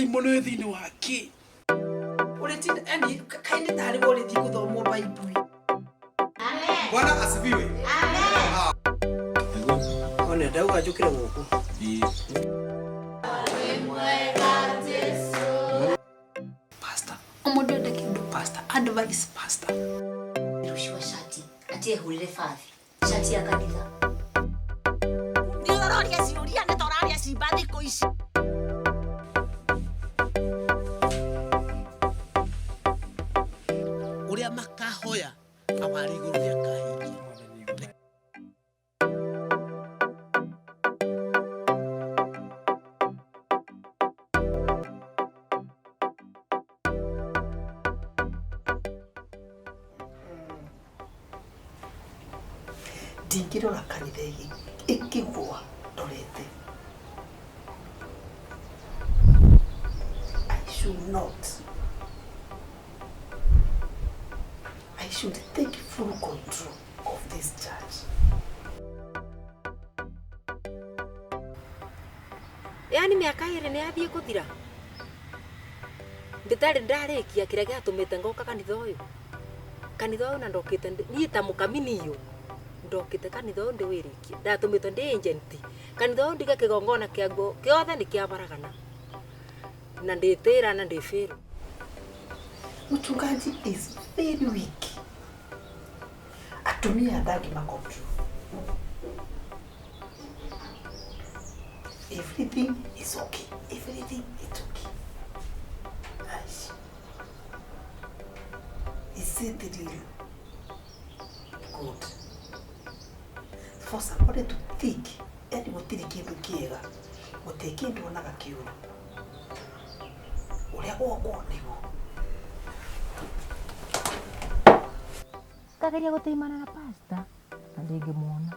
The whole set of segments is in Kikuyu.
Ndaimono ĩ thĩinĩ wake. Ũrĩtinda yani kaĩ nĩ tarĩ we ũrĩthiĩ gũthomwo Bible. Bwana asifiwe. One ndauga njũkĩre gũkũ. Pastor, ũmũndũ ende kĩndũ pastor, advice pastor. Rũciũ shati ati ehũrĩre bathi shati ya kanitha. Nĩ ũroria ciũria nĩ ta ũraria cimba thikũ ici. Ũrĩa makahoya awarĩ igũrũ nĩakahingia. Ndingĩrora kanitha ĩkĩgũa ndorete. I should not. I should take full control of this church. Yani mĩaka ĩrĩ nĩ yathiĩ kũthira ndĩtarĩ ndarĩkia kĩrĩa gĩatũmĩte ngoka kanitha ũyũ, kanitha ũyũ na ndokĩte niĩ ta mũkami niũ ndokĩte kanitha ũyũ ndĩwĩrĩkie, ndatũmĩtwo ndĩ agent kanitha ũyũ ndige kĩgongona kĩaguo kĩothe nĩ kĩabaragana na ndĩtĩra na ndĩbĩrũ. Mchungaji is very weak. Atumia ndangĩma control. Everything is okay. Everything is okay. Aish. Is it really good for somebody to think yani gũtirĩ kĩndũ kĩega, gũtirĩ kĩndũ onaga kĩũru, ũrĩa gwokwo nĩguo. Ngageria gũtĩimana na pastor na ndĩngĩmuona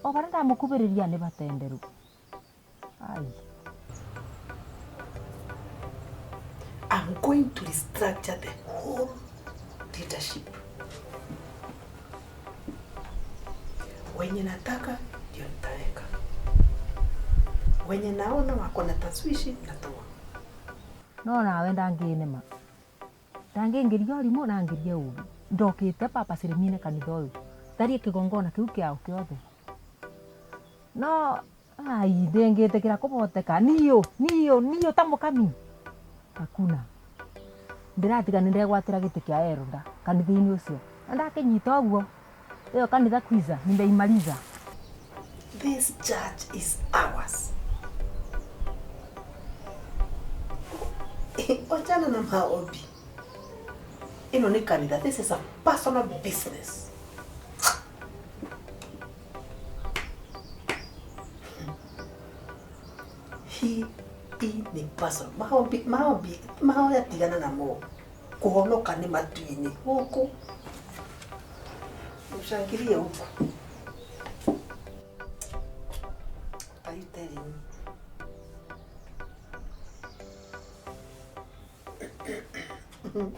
o barĩa ndamũkubĩrĩria nĩ batenderu. Ai. I'm going to restructure the whole leadership. Wenye nataka ndio nitaweka, wenye naona wako na taswishi natoa. No nawe ndangĩnema ndangĩingĩria ũrimũ na ngĩrie ũru, ndokĩte papa cirimine kanitha ũyũ tharie kĩgongona kĩu kĩao kĩothe, no ai ndĩngĩtĩkĩra kũboteka niũ niũ niũ ta mũkami hakuna ndĩratiga nĩ ndegwatĩra gĩtĩ kĩa elder kanitha-inĩ ũcio na ndakĩnyita ũguo ĩyo kanitha kwiza nimeimaliza. This church is ours. Wachana na maombi. Ĩno nĩ kanitha. This is a personal business. Hii nĩ personal. Maombi, maombi, mahoya tigana namo. Kũhonoka nĩ matu-inĩ gũkũ. Ushangilie huku. What are you telling me?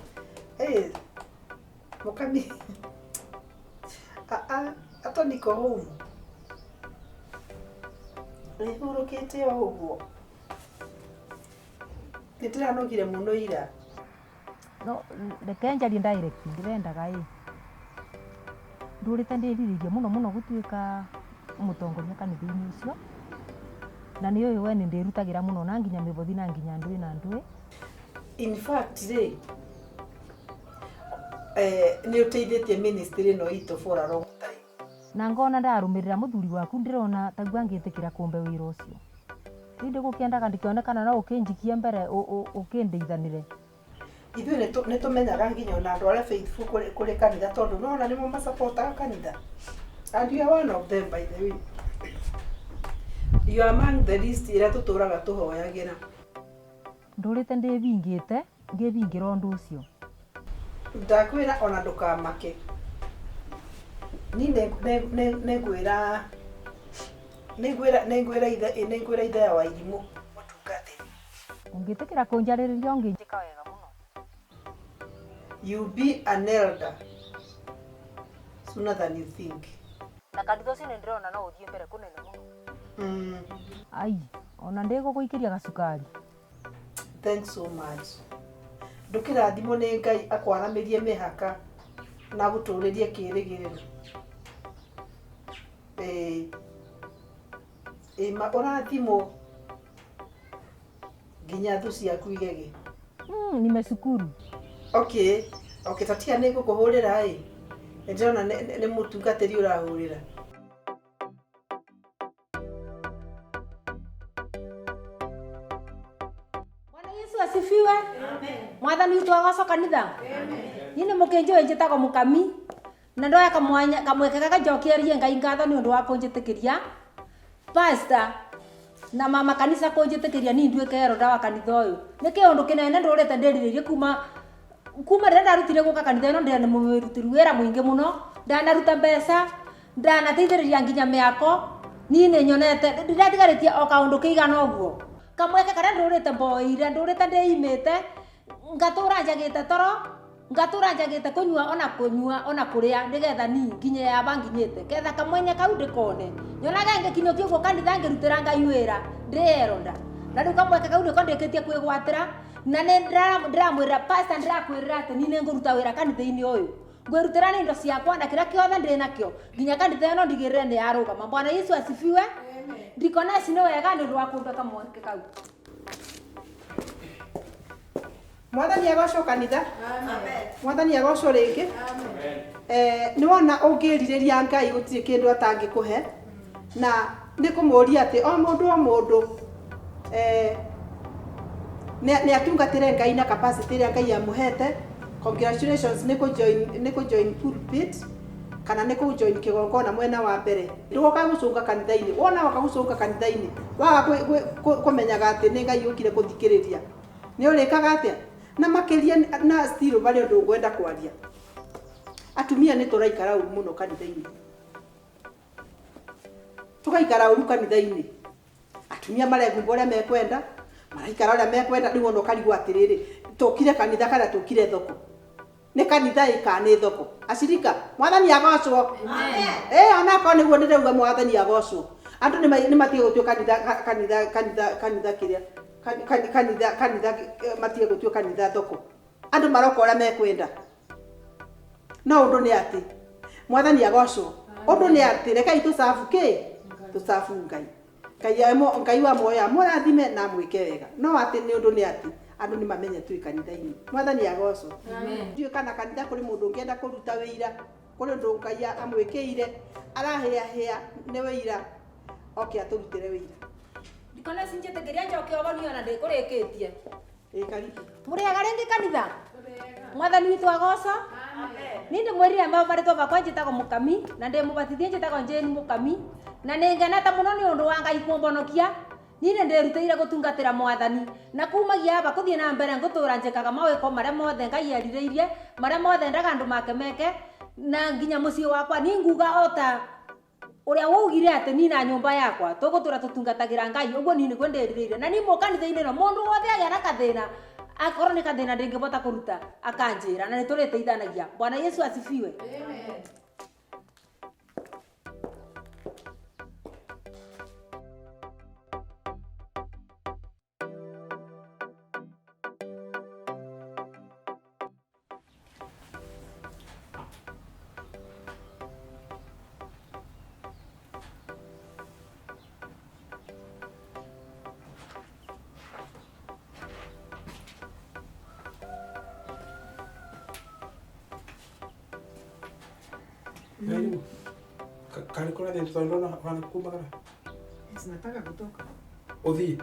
Hey, Mukami. Ah ah, hata niko home. Nĩhurũkĩte o ũguo. Nĩ ndĩranogire mũno ira. No reke njarie direct, ndĩrendaga ĩ ndũrĩte ndĩrirĩirie mũno mũno gũtuĩka mũtongoria kanitha-inĩ ũcio, na nĩ ũyũ we nĩ ndĩrutagĩra mũno na nginya mĩbothi na nginya ndũĩ na ndũĩ. In fact rĩ, nĩ ũteithĩtie ministry ĩno itũ for a long time. Na ngona ndarũmĩrĩra mũthuri waku ndĩrona taguo angĩtĩkĩra kũmbe wĩra ũcio. Rĩu ndĩgũkĩendaga ndikĩonekana no ũkĩnjikie mbere ũkĩndeithanĩre. Ithuĩ nĩ tũmenyaga nginya ona andũ arĩa faithful kũrĩ kanitha tondũ nĩwona nĩmo masapotaga kanitha. And you are one of them, by the way. You are among the list ĩrĩa tũtũraga tũhoyagĩra. Ndũrĩte ndĩbingĩte ngĩbingĩra ũndũ ũcio. Ndakwĩra ona ndũkamake. Niĩ nĩngwĩra nĩngwĩra nĩngwĩra ithe nĩngwĩra ithe wa irimũ mũtungatĩri. Ũngĩtĩkĩra kũnjarĩrĩria ũngĩnjĩka wega mũno. You be an elder sooner than you think. Na kanitha ũcio nĩ ndĩrona no ũthiĩ mbere kũnene mũno. Ai, ona ndĩgũgũikĩria gacukari. Thanks so much. Ndũkĩrathimwo nĩ Ngai akwaramĩrie mĩhaka na agũtũrĩrie kĩrĩgĩrĩro. Ĩĩ. Ĩĩ ma ũrathimwo nginya thũ ciaku igege. Nimeshukuru. Okay, okay, tatia nĩ ngũkũhũrĩra ĩ. Nĩ ndĩrona nĩ mũtungatĩri ũrahũrĩra. Bwana Yesu asifiwe. Mwathani witũ agocwo kanitha. Niĩ nĩ mũkĩnjũĩ njĩtagwo Mũkami na ndoya kamwanya kamweke gaka njokierie Ngai ngatho nĩ ũndũ wa kũnjĩtĩkĩria pastor na mama kanitha kũnjĩtĩkĩria niĩ nduĩke elder wa kanitha ũyũ. Nĩ kĩũndũ kĩnene ndũrĩte ndĩrirĩirie kuma rĩrĩa ndarutire gũka kanitha ĩno ndĩrĩ mũrutĩri wĩra mũingĩ mũno, ndanaruta mbeca, ndanateithĩrĩria nginya mĩako, niĩ nĩ nyonete ndĩratigarĩtie o kaũndũ kĩigana ũguo. Kamweke karĩa ndũrĩte mboeire, ndũrĩte ndĩimĩte, ngatũra njagĩte toro, ngatũra njagĩte kũnyua ona kũnyua ona kũrĩa nĩgetha niĩ nginye yaba nginyĩte ketha kamwenya kau ndĩkone nyonage ngĩkinyũkia ũguo kanitha ngĩrutĩra Ngai wĩra ndĩ elder na rĩu kamweke kau nĩko ndĩkĩtie kwĩgwatĩra na nĩ ndĩramwĩrĩra pastor ndĩrakwĩrĩra atĩ niĩ nĩngũruta wĩra kanitha-inĩ ũyũ ngwĩrutĩra nĩ indo ciakwa na kĩrĩa kĩothe ndĩ nakĩo nginya kanitha ĩno ndigĩrĩre nĩ yarũgama. Bwana Yesu asifiwe. Ndikoneci nĩ wega nĩ ũndũ wa kũmbe kamweke kau. Mwathani agocwo kanitha. Mwathani agocwo rĩngĩ. Nĩ wona ũngĩrirĩria Ngai gũtirĩ kĩndũ atangĩkũhe na nĩ kũmũria atĩ o mũndũ o mũndũ nĩ atungatĩre Ngai na capacity ĩrĩa Ngai amũhete. Congratulations nĩ kũ join pulpit kana nĩ kũ join kĩgongona mwena wa mbere. Ndũgoka gũcũnga kanitha-inĩ, wona woka gũcũnga kanitha-inĩ waga kũmenyaga atĩ nĩ Ngai ũkire gũthikĩrĩria nĩ ũrĩkaga atĩa? Na makĩria na still barĩ ũndũ ngwenda kwaria. Atumia nĩ tũraikara ũru mũno kanitha-inĩ, tũgaikara ũru kanitha-inĩ. Atumia maregumba ũrĩa mekwenda, maraikara ũrĩa mekwenda. Rĩu ona ũkarigwo atĩrĩrĩ, tũkire kanitha kana tũkire thoko? Nĩ kanitha ĩ kana nĩ thoko? Acirika, Mwathani agocwo. Onakorwo nĩguo ndĩrauga Mwathani agocwo. Andũ nĩ matige gũtua kanitha kanitha kanitha kanitha kĩrĩa kanitha kanitha matige gũtua kanitha thoko. Andũ maroka ũrĩa mekwenda. No ũndũ nĩ atĩ Mwathani agocwo. Ũndũ nĩ atĩ rekei tũcabu kĩ? Tũcabu Ngai. Ngai wa muoyo amũrathime na amwĩke wega. No atĩ nĩ ũndũ nĩ atĩ andũ nĩ mamenye twĩ kanitha-inĩ. Mwathani agocwo. Ndiũĩ kana kanitha kũrĩ mũndũ ũngĩenda kũruta wĩira, kũrĩ ũndũ Ngai amwĩkĩire, arahĩahĩa nĩ wĩira, oke atũrutĩre wĩira. Ndikoneci njĩtĩkĩria njoke ũgoni ona ndĩkũrĩkĩtie. Ĩ karibu. Mũrĩega rĩngĩ kanitha? Mwathani witũ agocwo. Niĩ ndĩmwĩrire marĩtwa makwa njĩtagwo Mũkami na ndĩ mũbatithie njĩtagwo Jane Mũkami na nĩ ngenete mũno nĩ ũndũ wa Ngai kũmbonokia. Niĩ nĩ ndĩrutĩire gũtungatĩra Mwathani na kumagia aba kũthiĩ na mbere ngũtũra njĩkaga mawĩko marĩa mothe Ngai erirĩirie, marĩa mothe endaga andũ make meke na nginya mũciĩ wakwa. Niĩ nguga o ta ũrĩa waugire atĩ niĩ na nyũmba yakwa tũgũtũra tũtungatagĩra Ngai, ũguo niĩ nĩguo ndĩrirĩire. Na niĩ mũkanitha-inĩ ĩno mũndũ wothe agĩa na kathĩna, akorwo nĩ kathĩna ndĩngĩbota kũruta akanjĩra na nĩ tũrĩteithanagia. Bwana Yesu asifiwe. Nataka kutoka. Uthii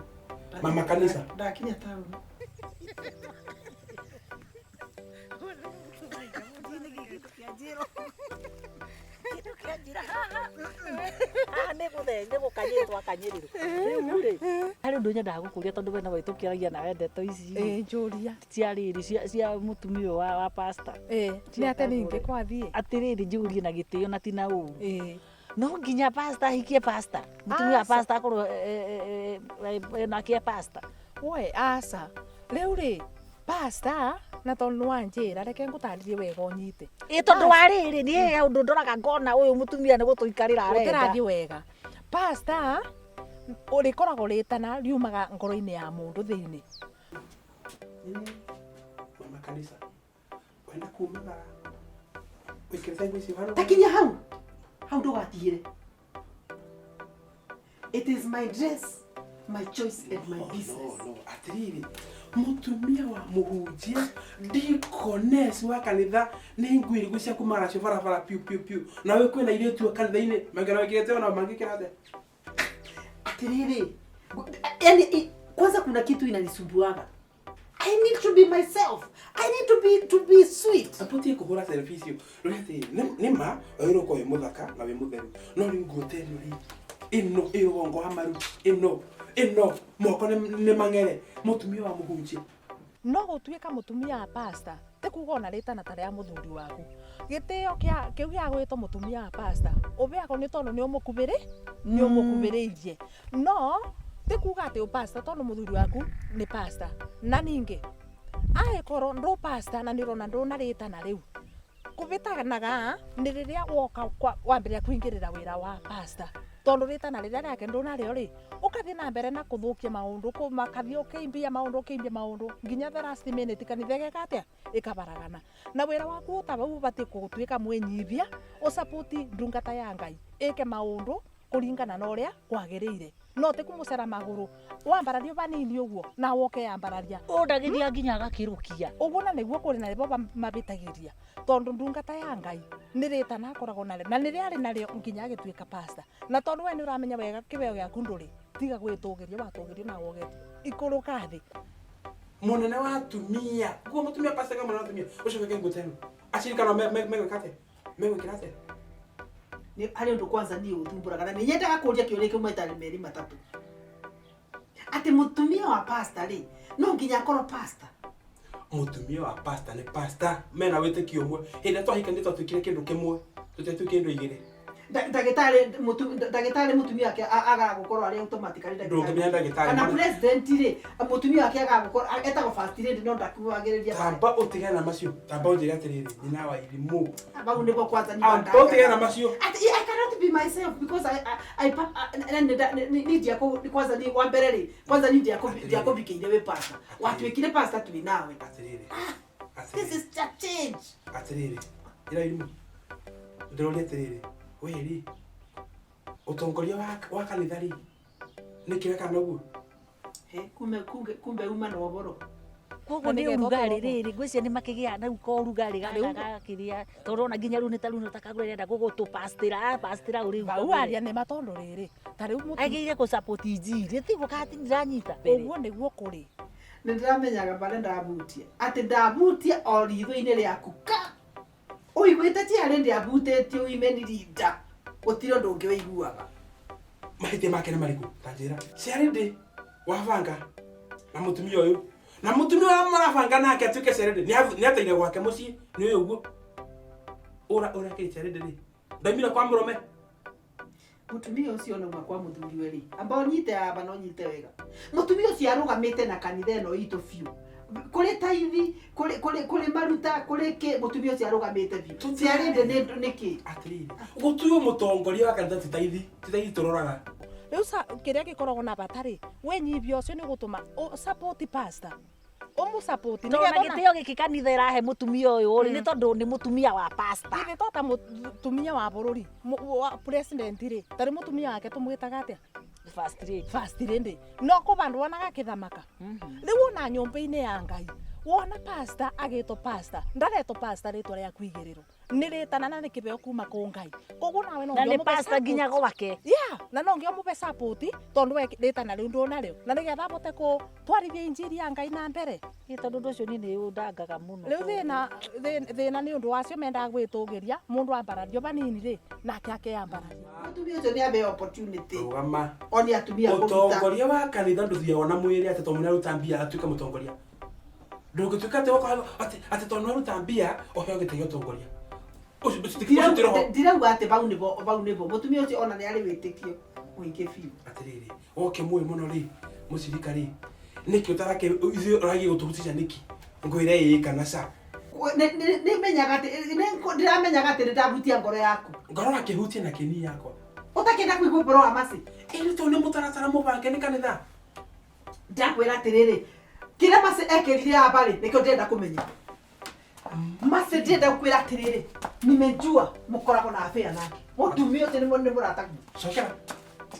mama kanitha. Ndakinya taũni. Harĩ ũndũ nyendaga gũkũria tondũ we no wĩtũkĩragia nawe ndeto ici Njũria. Cia rĩrĩ cia mũtumia ũyũ wa pastor. Nĩ atĩa ningĩ kwathiĩ? Atĩrĩrĩ, njũrie na gĩtĩo na ti na ũru. No nginya pastor ahikie pastor? Mũtumia wa pastor akorwo nake e pastor? We aca. Rĩu rĩ, pastor na tondũ nĩ wanjĩra reke ngũtarĩrie wega ũnyite. Ĩ tondũ wa rĩrĩ niĩ ũndũ ndoraga ngona ũyũ mũtumia nĩ gũtũikarĩra arenda. Gũtĩrathiĩ wega. Pastor ũrĩkoragwo rĩtana riumaga ngoro-inĩ ya mũndũ thĩinĩ. Mama kanisa wenda kumagara wikirite nguo icio hano Takinya hau hau ndugatigire. It is my dress, my choice and my business. No, no, atiriri mutumia wa muhunjia deaconess wa kanitha nĩ nguo irĩkũ cia kumara cio barabara piu piu piu nawe kwĩna airĩtu a kanitha-inĩ mangĩra wĩkĩrĩte ona mangĩkĩra atĩa? Atiriri, yani kwanza kuna kitu inanisumbuaga. I need to be myself. I need to be sweet. Apotie kũhũra selfie icio rũrĩa atĩ nĩ ma wagĩrĩirwo gũkorwo wĩ mũthaka na wĩ mũtheru, no rĩu nguo ta ĩno rĩ, ĩno ĩ rũgongo wa maru, ĩno ĩno moko nĩ mang'ere, mũtumia wa mũhunjia. No gutuika mutumia wa pastor ti kuga ona ritana ta ria muthuri waku. Gitio kia kiu gia gwitwo mutumia wa pastor ubeagwo ni tondu ni umukubiri ni umukubiriirie, no ti kuga ati upastor tondu muthuri waku ni pastor. Na ningi agikorwo ndu pastor na ni urona nduna ritana riu, kubitanaga ni riria woka wambiria kuingirira wira wa pastor, tondu ritana riria riake ndunarĩo rĩ, ũkathi na mbere na kũthũkia maũndũ, makathi ũkĩimbia maũndũ, ũkĩimbia maũndũ nginya the last minute kanitha ĩgeka atĩa? Ĩkabaragana. Na wĩra waku ũta bau ũbatiĩ gũtuĩka mwĩnyibia, ũsapoti ndungata ya Ngai ĩke maũndũ kũringana na ũrĩa kwagĩrĩire, no ti kũmũcera magũrũ wambarario vanini ũguo na woke yambararia. Ũndagĩria nginya agakĩrũkia. Ũguo na nĩguo kũrĩ na rĩbo mabĩtagĩria, tondũ ndungata ya Ngai nĩ rĩtana akoragwo narĩo na nĩ rĩarĩ narĩo nginya agĩtuĩka pastor. Na tondũ we nĩ ũramenya wega kĩbeo gĩaku ndũrĩ, tiga gwĩtũgĩria, watũgĩrio na woge ikũrũka thĩ. Munene wa atumia guo mutumia pastor ka munene wa atumia ucio wike nguo ta ĩno, acirikano megwĩka atĩa? Megwĩkĩra atĩa? Nĩ harĩ ũndũ kwanza niĩ ũthumbũraga na nĩ nyendaga kũria kĩũria kĩu maita merĩ matatũ, atĩ mũtumia wa pastor rĩ, no nginya akorwo pastor? Mutumia wa pastor nĩ pastor, mena wĩtĩkio ũmwe. Hĩndĩ ĩrĩa twahikanire twatuĩkire kĩndũ kĩmwe, tũtiatuĩkire indo igĩrĩ. Ndagĩtarĩ mũtumia wake agaga gũkorwo arĩ automatically Ndũngĩmenya ndagĩtarĩ. Kana president rĩ, mũtumia wake agaga gũkorwo etagwo first lady, no ndakuagĩrĩria. Tamba ũtigane na macio, tamba ũnjĩre atĩrĩrĩ, nyina wa irimũ. Bau nĩguo kwanza ni Amba ũtigane na macio. Ati I cannot be myself because I ni ndiako kwanza ni wa mbere rĩ, kwanza ni ndiako ndiakũbikĩire wĩ pastor, watuĩkire pastor twĩ nawe. Atĩrĩrĩ. This is a change. Atĩrĩrĩ, ĩra irimũ, ndĩroria atĩrĩrĩ, we rĩ, ũtongoria wa kanitha rĩ, nĩkĩ wekaga ũguo? He, kumbe uma na ũhoro. Koguo Na nĩ nĩgetha ũrugarĩ ũkorwo- rĩrĩ, ngwĩciria nĩ makĩgĩa na rĩu ka ũrugarĩ gaka gakĩrĩa, tondũ ona nginya rĩu nĩ ta rĩu nĩ ta kagũra ĩrenda gũgũtũpastĩra pastĩra ũrĩu. Bau aria nĩ ma, tondũ rĩrĩ ta rĩu agĩire kũ support injiri tiguo kati ndiranyita. Ũguo nĩguo kũrĩ. Nĩ ndĩramenyaga barĩa ndabutia, atĩ ndabutia o ritho-inĩ rĩaku ka ũiguĩte tiarĩ ndĩabutĩtie uimeni rinda, gũtirĩ ũndũ ũngĩ wĩiguaga. Mahĩtia make nĩ marĩkũ? Ta njĩra ciarĩndĩ wabanga na mũtumia ũyũ, na mũtumia ũrĩa marabanga nake atuĩke ciarĩndĩ nĩ ateire gwake mũciĩ, nĩ ũyũ ũguo ũra ũrakĩrĩ ciarĩndĩ rĩ, ndaumire kwa mũrũme. Mũtumia ũcio nauma kwa mũthuriwe rĩ, amba ũnyite aba na ũnyite wega, mũtumia ũcio arũgamĩte na kanitha ĩno itũ biũ, kũrĩ taithi, kũrĩ maruta, kũrĩ kĩ, mũtumia ũcio arũgamĩte biũ. Ciarĩndĩ nĩ kĩ? Atĩrĩrĩ, gũtuo mũtongoria wa kanitha ti taithi tũroraga. Rĩu kĩrĩa gĩkoragwo na bata rĩ, wĩnyibia ũcio nĩ gũtũma support pastor, ũmũ support. Tondũ na gĩtĩo gĩkĩ kanitha ĩrahe mũtumia ũyũ rĩ, nĩ tondũ nĩ mũtumia wa pastor. Githĩ to ta mũtumia wa bũrũri, wa president rĩ, tarĩ mũtumia wake tũmwĩtaga atĩa? First lady. First lady. No kũ vandũ wonaga kĩthamaka rĩu ona nyũmba-inĩ ya Ngai, wona pastor agĩtwo pastor, ndaretwo pastor rĩtwa rĩa kũigĩrĩrwo, nĩ rĩtana na nĩ kĩbeo kuma kũ Ngai. Koguo nawe no na nginya nĩ ũmũbe pastor support. Nginya gwake. Yeah, na no nginya ũmũbe support, tondũ we rĩtana rĩu ndũnarĩo, na nĩgetha abote kũtwarithia injiri ya Ngai na mbere. Ĩ, tondũ ũndũ ũcio niĩ nĩ ũndangaga mũno. Rĩu thĩna nĩ ũndũ wacio mendaga gwĩtũgĩria, mũndũ ambarario vanini rĩ, nake akeyambararia. Mũtumia ũcio nĩ abe opportunity. Rũgama. One atumia kũruta. Ũtongoria wa kanitha ndũthiagwo na mwĩrĩ atĩ tondũ nĩaruta mbia atuĩke mũtongoria. Ndũngĩtuĩka atĩ woka atĩ tondũ nĩwaruta mbia ũheo gĩtĩ gĩa ũtongoria. Ũcio ti roho. Ndirauga atĩ bau nĩbo mũtumia ũcio ona nĩ arĩ wĩtĩkio mũingĩ biũ. Atĩrĩrĩ, woke mũĩ mũno rĩ, mũcirika rĩ, nĩkĩ ũtarake ithuĩ ũragiĩ gũtũhutisha nĩkĩ? Ngwĩre ĩĩ kana ca. Nĩ menyaga atĩ ndĩramenyaga atĩ nĩ ndabutia ngoro yaku. Ngoro akĩhutia na kĩni yakwa. Ũtakĩenda kũigua ũhoro wa maci. Ĩrĩ tondũ nĩ mũtaratara mũbange nĩ kanitha. Ndakwĩra atĩrĩrĩ, Kĩrĩa Mercy ekĩrire aba rĩ, nĩkĩo ndĩrenda kũmenya. Mercy ndĩrenda gũkwĩra atĩrĩrĩ, nimejua mũkoragwo na affair nake. Mũtumia ũcio nĩ mũrataguo. Cokera.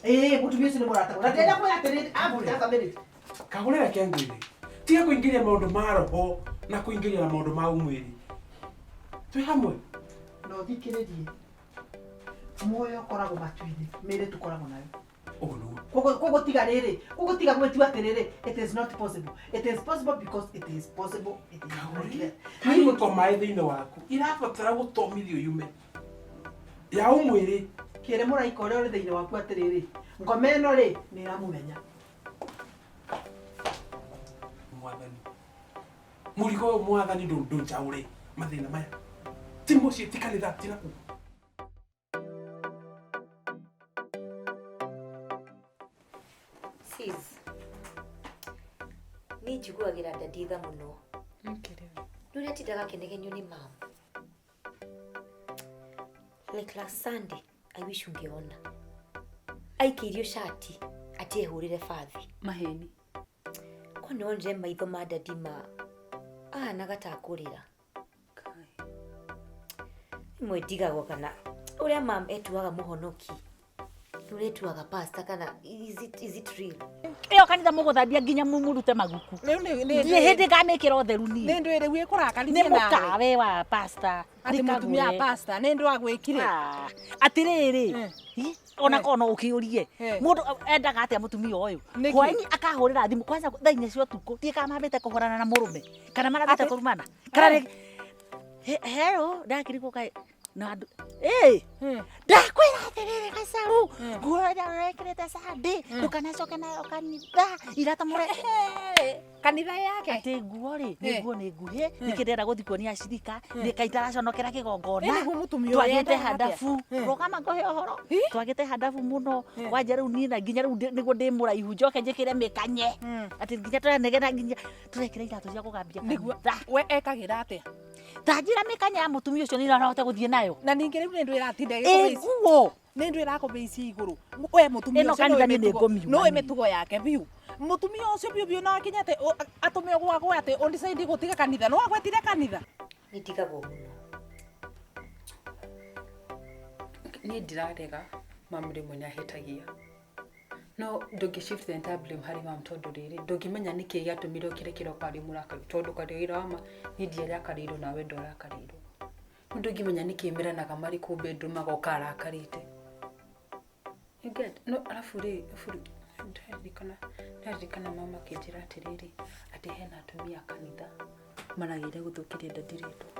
Ĩĩ, mũtumia ũcio nĩ mũrataguo. Na ndĩrenda kwĩra atĩrĩrĩ, just a minute. Kagũre reke ngwĩre. Tiga kũingĩria maũndũ ma roho na kũingĩria na maũndũ ma ũmwĩrĩ. Twĩ hamwe. Na ũthikĩrĩrie. Muoyo ũkoragwo matu-inĩ, mĩĩrĩ tũkoragwo nayo. Ũguo nĩguo. Koguo tiga rĩrĩ, koguo tiga gwĩtua atĩrĩrĩ, it is not possible. It is possible because it is possible. It is not there. Harĩ ngoma ĩ thĩinĩ waku irabatara gũtomithio yume ya ũmwĩrĩ. Kĩrĩ mũraika ũrĩa ũrĩ thĩinĩ waku atĩrĩrĩ, ngoma ĩno rĩ, nĩ ĩramũmenya. Mwathani, mũrigo ũyũ mwathani ndũnjaũre mathĩna maya. Ti mũciĩ, ti kanitha, ti naku. Sis, niĩ njiguagĩra daddy tha mũno. Nĩ ũrĩa atindaga akĩnegenio nĩ mam. Like last Sunday, I wish ungeona. Aikĩirio cati atĩ ehũrĩre bathi. Maheni. Ko nĩ wonire maitho ma daddy ma ahanaga ta akũrĩra. Rĩmwe ndigagwo kana ũrĩa mam etuaga mũhonoki, ũrĩa etuaga pastor kana is it real? Ĩyo kanitha mũgũthambia nginya mũrute maguku. Rĩu nĩ Ndirĩ hĩndĩ ngamĩkĩra ũtheru niĩ. Nĩ ndwĩ rĩu ĩkũrakarithia Nĩ mũkawe wa pastor. Atĩ mũtumia wa pastor nĩ ndũ agwĩkire. Atĩrĩrĩ, ona korwo no ũkĩũrie mũndũ endaga atĩa mũtumia ũyũ Nĩkĩ? hwainĩ akahũrĩra thimũ kwanza thaa inya cia ũtukũ ndiĩ kana mambĩte kũhũrana na mũrũme kana marambĩte kũrumana kana rĩngĩ hello ndakĩrigwo kaĩ na andũ ĩ ndakwĩra atĩrĩrĩ gacaũ nguo ĩrĩa ũrekĩrĩte Sunday ndũkanacoke nayo kanitha iratamũre kanitha yake atĩ nguo rĩ nĩ nguo nĩ nguhĩ nĩkĩ ndĩrenda gũthiĩ kuonia acirika nĩ kaĩ itaraconokera kĩgongona Ĩ, nĩguo mũtumia ũyũ twagĩte endaga atĩa? handabu rũgama ngũhe ũhoro twagĩte handabu mũno kwanja rĩu niĩ na nginya rĩu nĩguo ndĩ mũraihu njoke njĩkĩre mĩkanye atĩ nginya tũranegena nginya tũrekĩra iratũ cia kũgambia Nĩguo kanitha we ekagĩra atĩa? Ta njĩra mĩkanye ya mũtumia ũcio nĩ irahote gũthiĩ nayo. Na ningĩ rĩu nĩ ndũ ĩratinda Ĩ, nguo nĩ ndũ ĩrakũbĩicia igũrũ. We mũtumia Ĩno ũcio kanitha nĩũĩ niĩ mĩtugo- nĩngũmiuma nĩũĩ niĩ. mĩtugo yake biũ. Mũtumia ũcio biũ biũ no akinye atĩ atũme gwakwa atĩ ũndecide gũtiga kanitha. No agwetire kanitha. Nĩ ndigagwo mũno. Niĩ ndirarega mam rĩmwe nĩ ahĩtagia, no ndũngĩ shift the entire blame harĩ mam, tondũ rĩrĩ ndũngĩmenya nĩkĩ gĩatũmire ũkĩre kĩroko arĩ mũrakaru, tondũ kwaria ũira wa ma niĩ ndiarakarĩirwo nawe ndwarakarĩirwo. No ndũngĩmenya nĩkĩ meranaga marĩ kũu bedroom magoka arakarĩte. You get? No arabu rĩ, ndĩraririkana mama akĩnjĩra atĩrĩrĩ, atĩ hena atumia a kanitha maragĩire gũthũkĩria daddy rĩtwa.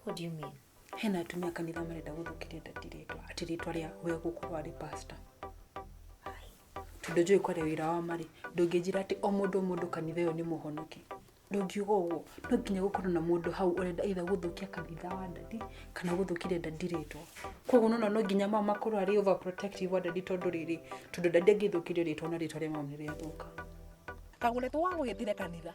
What do you mean? Hena atumia a kanitha marenda gũthũkĩria daddy rĩtwa, atĩ rĩtwa rĩa we gũkorwo arĩ pastor. Tondũ njũĩ kwaria wĩra wa marĩ, ndũngĩnjĩra atĩ o mũndũ o mũndũ kanitha ĩyo nĩ mũhonoki. Ndũngiuga ũguo, no nginya gũkorwo na mũndũ hau ũrenda either gũthũkia kanitha wa daddy kana gũthũkĩria daddy rĩtwa. Koguo nĩwona no nginya mama akorwo arĩ overprotective wa daddy, tondũ rĩrĩ, tondũ daddy angĩthũkĩrio rĩtwa na rĩtwa rĩa mama nĩ rĩathũka. Kagũre twagũgĩtire kanitha.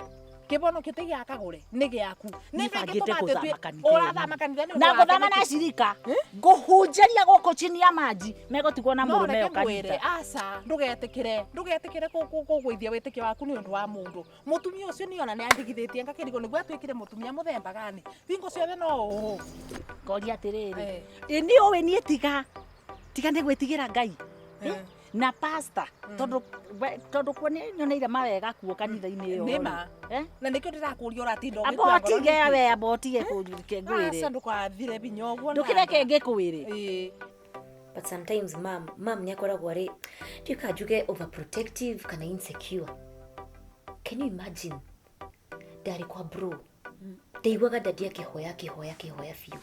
Kĩbono ti gĩa Kagũre, nĩ gĩaku. Nĩ Nĩbangĩte gũthama kanitha ĩno. Ũrathama kanitha nĩ ũndũ Na wake ngũthama na nĩkĩ? acirika ngũhunjĩria gũkũ chini ya maji megũtigwo na No mũrũme reke ĩyo ngwĩre, kanitha. aca ndũgetĩkĩre ndũgetĩkĩre kũgũithia wĩtĩkio waku nĩ ũndũ wa mũndũ. Mũtumia ũcio nĩ ona nĩ andigithĩtie ngakĩrigwo nĩguo atuĩkire mũtumia mũthemba gani. Hingo ciothe no ũũ. Ngoria atĩrĩrĩ, ĩ nĩ ũĩ niĩ tiga tiga nĩ gwĩtigĩra Ngai. Eh? Na pastor tondũ kuo nĩ nyoneire mawega kuo kanitha-inĩ ĩyo Nĩ rĩ. ma. Eh? Na nĩkĩo ndĩrakũria ũratinda Amba ũgĩkua ngoro ũtige nĩkĩ? we, amba ũtige kũrike ngwĩre. Aca ndũkathire binya ũguo. Ndũkĩreke ngĩkwĩre. Ĩĩ. But sometimes mam nĩ akoragwo arĩ ndiũĩ kana njuge overprotective kana insecure. Can you imagine? Ndarĩ kwa bro. Ndaiguaga daddy akĩhoya akĩhoya akĩhoya biũ.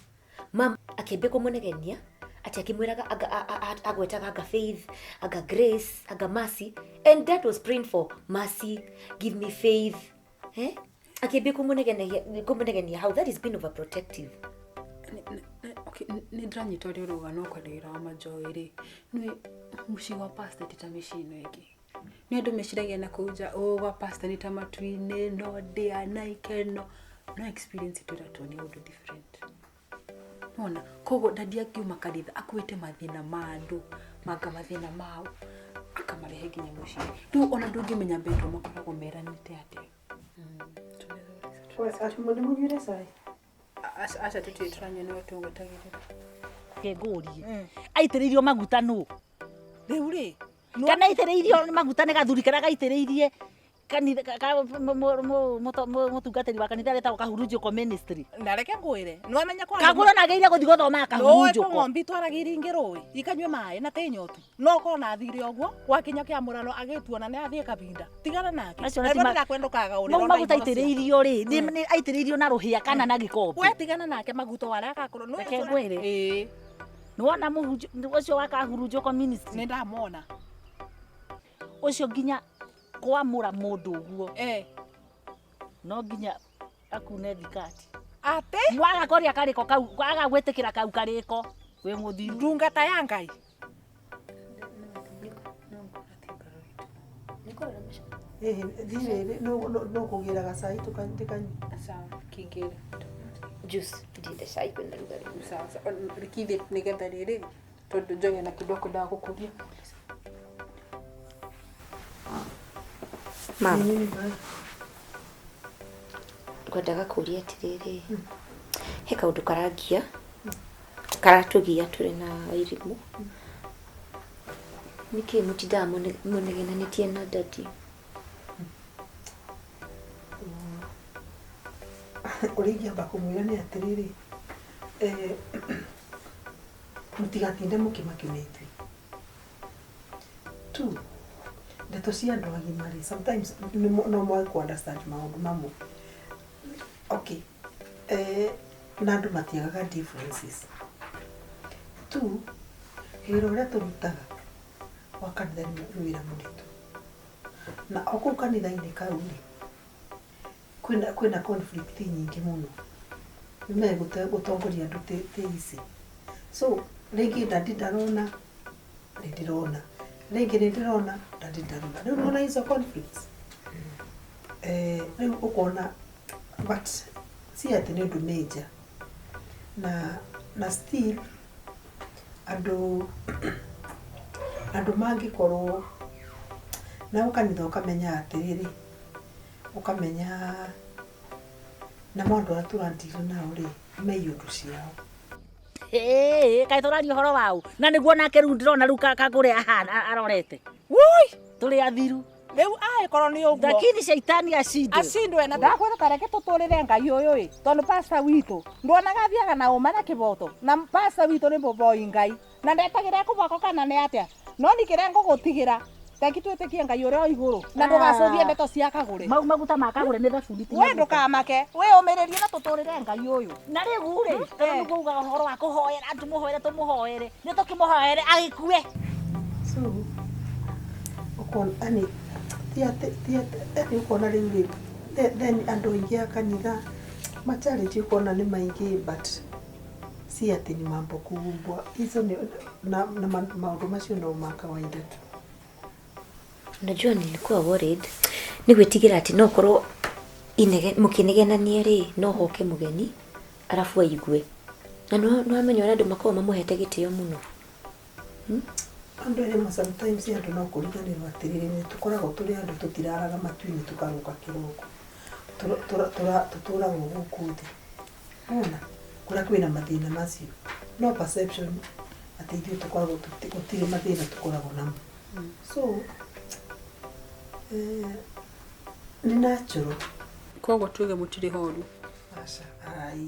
Mam akĩambia kũmũnegenia atĩ akĩmwĩraga anga agwetaga anga faith, anga grace, anga mercy, and dad was praying for mercy, give me faith. Eh? Akĩambia kũmũnegenia how that is being overprotective. Okay, nĩ ndĩranyita ũrĩa ũrauga, no kwaria wĩra wa manjoĩ rĩ, nĩ mũciĩ wa pastor ti ta mĩciĩ ĩno ĩngĩ. Nĩ andũ meciragia na kũu nja, "Ũ gwa pastor nĩ ta matu-inĩ, no ndĩa na ikeno." No experience twĩratwo nĩ ũndũ different. Nona koguo daddy akiuma kanitha akuĩte mathĩna ma andũ, manga mathĩna mao akamarehe nginya mũciĩ. Rĩu ona ndũngĩmenya mbetwo makoragwo meranĩte atĩa. Nĩ mũnyuire cai? Aca tũtirĩ tũranyua nĩwe tũgwetagĩrĩra. Ngũrie aitĩrĩirio maguta nũ? Rĩu rĩ, Kana aitĩrĩirio maguta nĩ gathuri karĩa gaitĩrĩirie kanitha mũtungatĩri wa kanitha aretagwo Kahurunjũko ministry. Na reke ngwĩre, nĩwamenya kwa Kagũrũ nagĩrĩire gũthiĩ gũthoma Rũĩ Kahurunjũko. ng'ombe itwaraga iringĩ rũĩ ikanyue maĩ na tĩ nyotu, no korwo na athire ũguo gwakinya kĩamũrano agĩtuona nĩ athiĩ kabinda, tigana nake. Acio Na na ti ma- ndĩrakwenda ũkagaũrĩrwo Mau maguta na imoro ciake. aitĩrĩirio rĩ, nĩ aitĩrĩirio na rũhĩa kana na gĩkombe? We tigana nake, maguta warĩa agakorwo nĩ Reke ngwĩre. Ĩĩ. Nĩwona mũhunjia ũcio wa Kahurunjũko ministry? Nĩ ndamwona. Ũcio nginya kwamũra mũndũ ũguo Eh. no nginya akune thikati. Atĩ? Mwaga kũrĩa karĩko kau, waga gwĩtĩkĩra kau karĩko wĩ mũthiru. Ndungata ya Ngai. Thirĩ no kũgĩra gacai tũkanyue. Sawa, kingĩra. Juice ndinde cai kwĩna rugarĩ. Sawa sawa, rikithie nĩgetha rĩrĩ tondũ njoge na kĩndũ akwendaga gũkũria. Mama, ngwendaga kũria atĩrĩrĩ, he kaũndũ karangia karatũgia tũrĩ na irimũ, nĩkĩ mũtindaga mũnegenanĩtie na dadi? Ũrĩa ingĩamba kũmwĩra nĩ atĩrĩrĩ, mũtigatinde mũkĩmakio nĩ ithuĩ. Two, ndeto cia andũ agima rĩ, sometimes no mwage kũ understand maũndũ mamwe. Okay, na andũ matiagaga differences. Two, wĩra ũrĩa tũrutaga wa kanitha nĩ wĩra mũritũ. Na o kũu kanitha-inĩ kau rĩ, kwĩna conflict nyingĩ mũno. Nĩme gũtongoria andũ ti easy. So rĩngĩ dadi ndarona, nĩ ndĩrona. Rĩngĩ nĩ ndĩrona, dadi ndarona. Rĩu nĩwona icio conflicts. Rĩu ũkona, but si atĩ nĩ ũndũ major. Na still andũ mangĩkorwo na kanitha ũkamenya atĩrĩrĩ, ũkamenya namo andũ arĩa tũradeal nao rĩ, me iũndũ ciao. Kaĩ tũraria ũhoro wau na nĩguo nake rĩu ndĩrona rĩu kagũre ahana arorete. Wui! Tũrĩ athiru. Rĩu angĩkorwo nĩ ũguo. Lakini shaitani ashindwe. Ashindwe na ndakwĩra ta reke tũtũrĩre Ngai ũyũ ĩ, tondũ pastor witũ nduonaga athiaga na ũma na kĩboto, na pastor witũ nĩ mũboi Ngai na ndetagĩra ekũbako kana nĩ atĩa, no ni kĩrĩa ngũgũtigĩra reki twĩtĩkie Ngai ũrĩa o igũrũ na ndũgacũthie ndeto cia kagũre. Mau maguta ma kagũre nĩ thabuni ti We maguta. ndũkamake, wĩyũmĩrĩrie na tũtũrĩre Ngai ũyũ. Na rĩu rĩ, tondũ nĩguo ugaga ũhoro wa kũhoera, tũmũhoere tũmũhoere, nĩ tũkĩmũhoere agĩkue. So ũkona yani ti atĩ yani ũkona rĩu rĩ, then andũ aingĩ a kanitha ma challenge ũkona nĩ maingĩ, but si atĩ ni mambo kubwa hizo ni na maũndũ macio no ma kawaida tu. Unajua nilikuwa worried nĩ gwĩtigĩra atĩ no korwo mũkĩnegenania rĩ, no hoke mũgeni arabu aigue, na nĩwamenya ũrĩa andũ makoragwo mamũhete gĩtĩo mũno. Andũ rĩmwe sometimes andũ no kũriganĩrwo atĩrĩrĩ, nĩ tũkoragwo tũrĩ andũ tũtiraraga matu-inĩ tũkarũka kĩroko, tũtũragwo gũkũ thĩ, wona kũrĩa kwĩna mathĩna macio, no perception atĩ ithuĩ tũkoragwo gũtirĩ mathĩna tũkoragwo namo. So nĩ natural. Koguo tuge mũtirĩ horu. Aca, ai,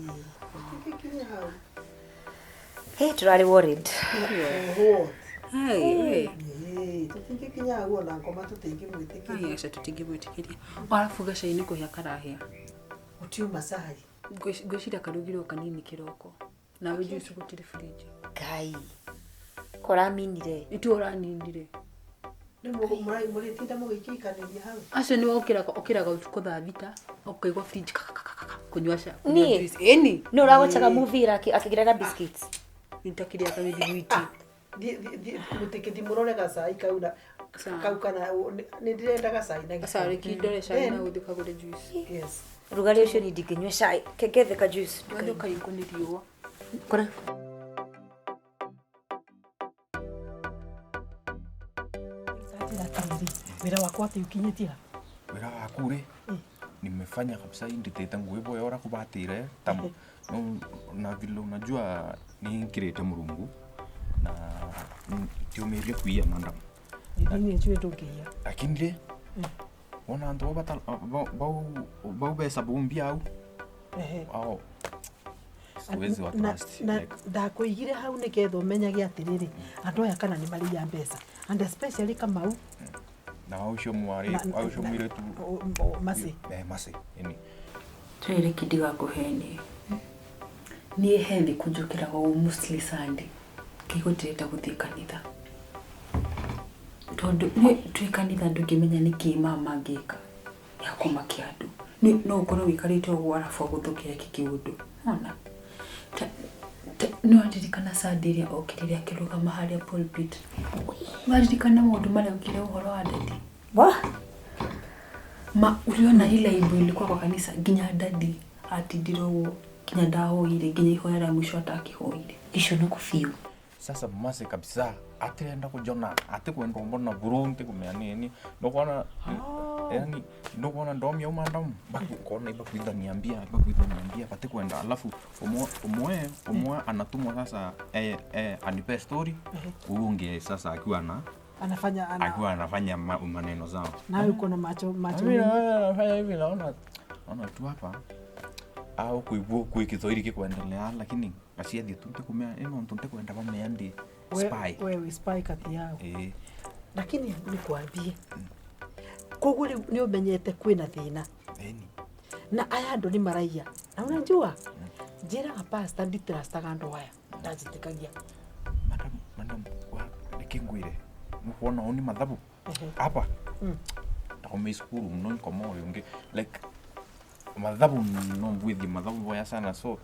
tũtingĩkinya hau. Hey, tũrarĩ worried. What? Ai, we. Tũtingĩkinya hau ona ngoma tũtingĩmwĩtĩkĩria. Ai, aca tũtingĩmwĩtĩkĩria. Arabu gacai nĩ kũhĩa karahĩa. Gũtiuma cai. Ngwĩciria karugirwo kanini kĩroko. Nawe juice gũtirĩ fridge. Ngai. Koraminire. Nĩtuo ũraninire. Mũrĩtinda mũgĩikĩikanĩria hau. Acio nĩwe ũkĩraga ũtukũ thaa thita, ũkaigua fridge kakakakaka kũnyua ca. Niĩ? Ĩni. Nĩ ũragocaga movie akĩgĩraga biscuits. Nĩtakĩrĩa kamĩthiguiti. Mũtikĩthi mũrore gacai kau na kau kana nĩ ndĩrenda gacai na gĩkombe. Aca reke ndore cai na ũthiĩ ũkagũre juice. Yes. Rugarĩ ũcio niĩ ndingĩnyua cai. Kengethe ka juice. Wathiĩ ũkaringwo nĩ riũa. Kora. Wĩra wakwa atĩ ũkinyĩtie ha? Wĩra waku rĩ, nimefanya. Amefanya kabisa inditete nguibo yora kubatire tam na vile unajua ni nkirete murungu na tiumirie kuia madam. Ni njue ndukiia. Lakini le wona andu bata bau besa bumbia au au siwezi wa trust na ndakuigire hau niketha umenyage atiriri andu aya kana ni mariia mbeca and especially Kamau na ucio mwari ucio mwiretu masi masi ini twire kidiga kuheni nie hethi kunjukiraga mostly Sunday kigutireta guthii kanitha tondu ni twi kanitha ndungimenya ni ki mama ngika ya kumakia andu ni no ukorwo wikarite uguo arabu aguthukia kikiundu ona no ndirikana Sunday iria okirire akirugama haria pulpit waririkana maundu maria ukire uhoro wa dadi wa ma uliona ile aibu ilikuwa kwa kanisa nginya dadi atindire uguo nginya ndahoire nginya ihoya rĩa mũico atakihoire iconoku biũ. Sasa mase kabisa atirenda kujona atikwenda mbona burunti kumea nini ndokona yani ndokona ndomia madam bakukona ibakwitha niambia batikwenda alafu omwe anatumwa sasa anipe story uunge sasa akiwa na anafanya akiwa anafanya maneno zao na yuko na macho mimi anafanya hivi naona tu hapa au kuibu kuikithoiri kikuendelea lakini asiathi tu ntikumea ino ntikwenda bamea ndi spy wewe spy kati yao lakini nikwambie koguo ni umenyete kwina thina na aya andu ni maraia na unajua njiraga pastor nditrustaga andu aya ndajitikagia madam wa nikingwire nukuona oni mathabu hapa ndakome skuru muno nkomori ungi like mathabu no mbwithi mathabu boya sana so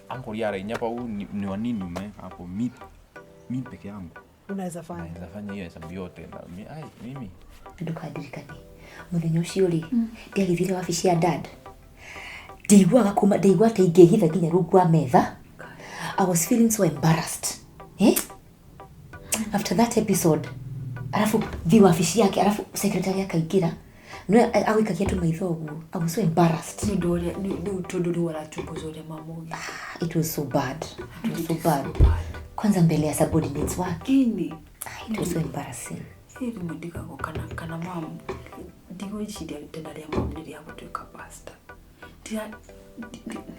anko yara inyapa u ni wanini ume hapo mi peke yangu unaweza fanya hiyo hesabu yote na mimi ndukandirikane muthenya ucio ri ndiagithire wabici ya dad ndiguaga kuma ndaigua ta ingĩhitha nginya rungu wa metha. I was feeling so embarrassed after that episode arafu thi wabici yake arafu secretary akaingĩra no agwikagia tu maitho ũguo. I was so embarrassed ni ndore ni tondu ri warachunguza uria mamugi. It was so bad. It was so bad. Kwanza mbele ya subordinates wake. It was so embarrassing. Hili mdigago kana mamu ndigwiciria tena ria mamu rĩrĩa gũtuĩka pastor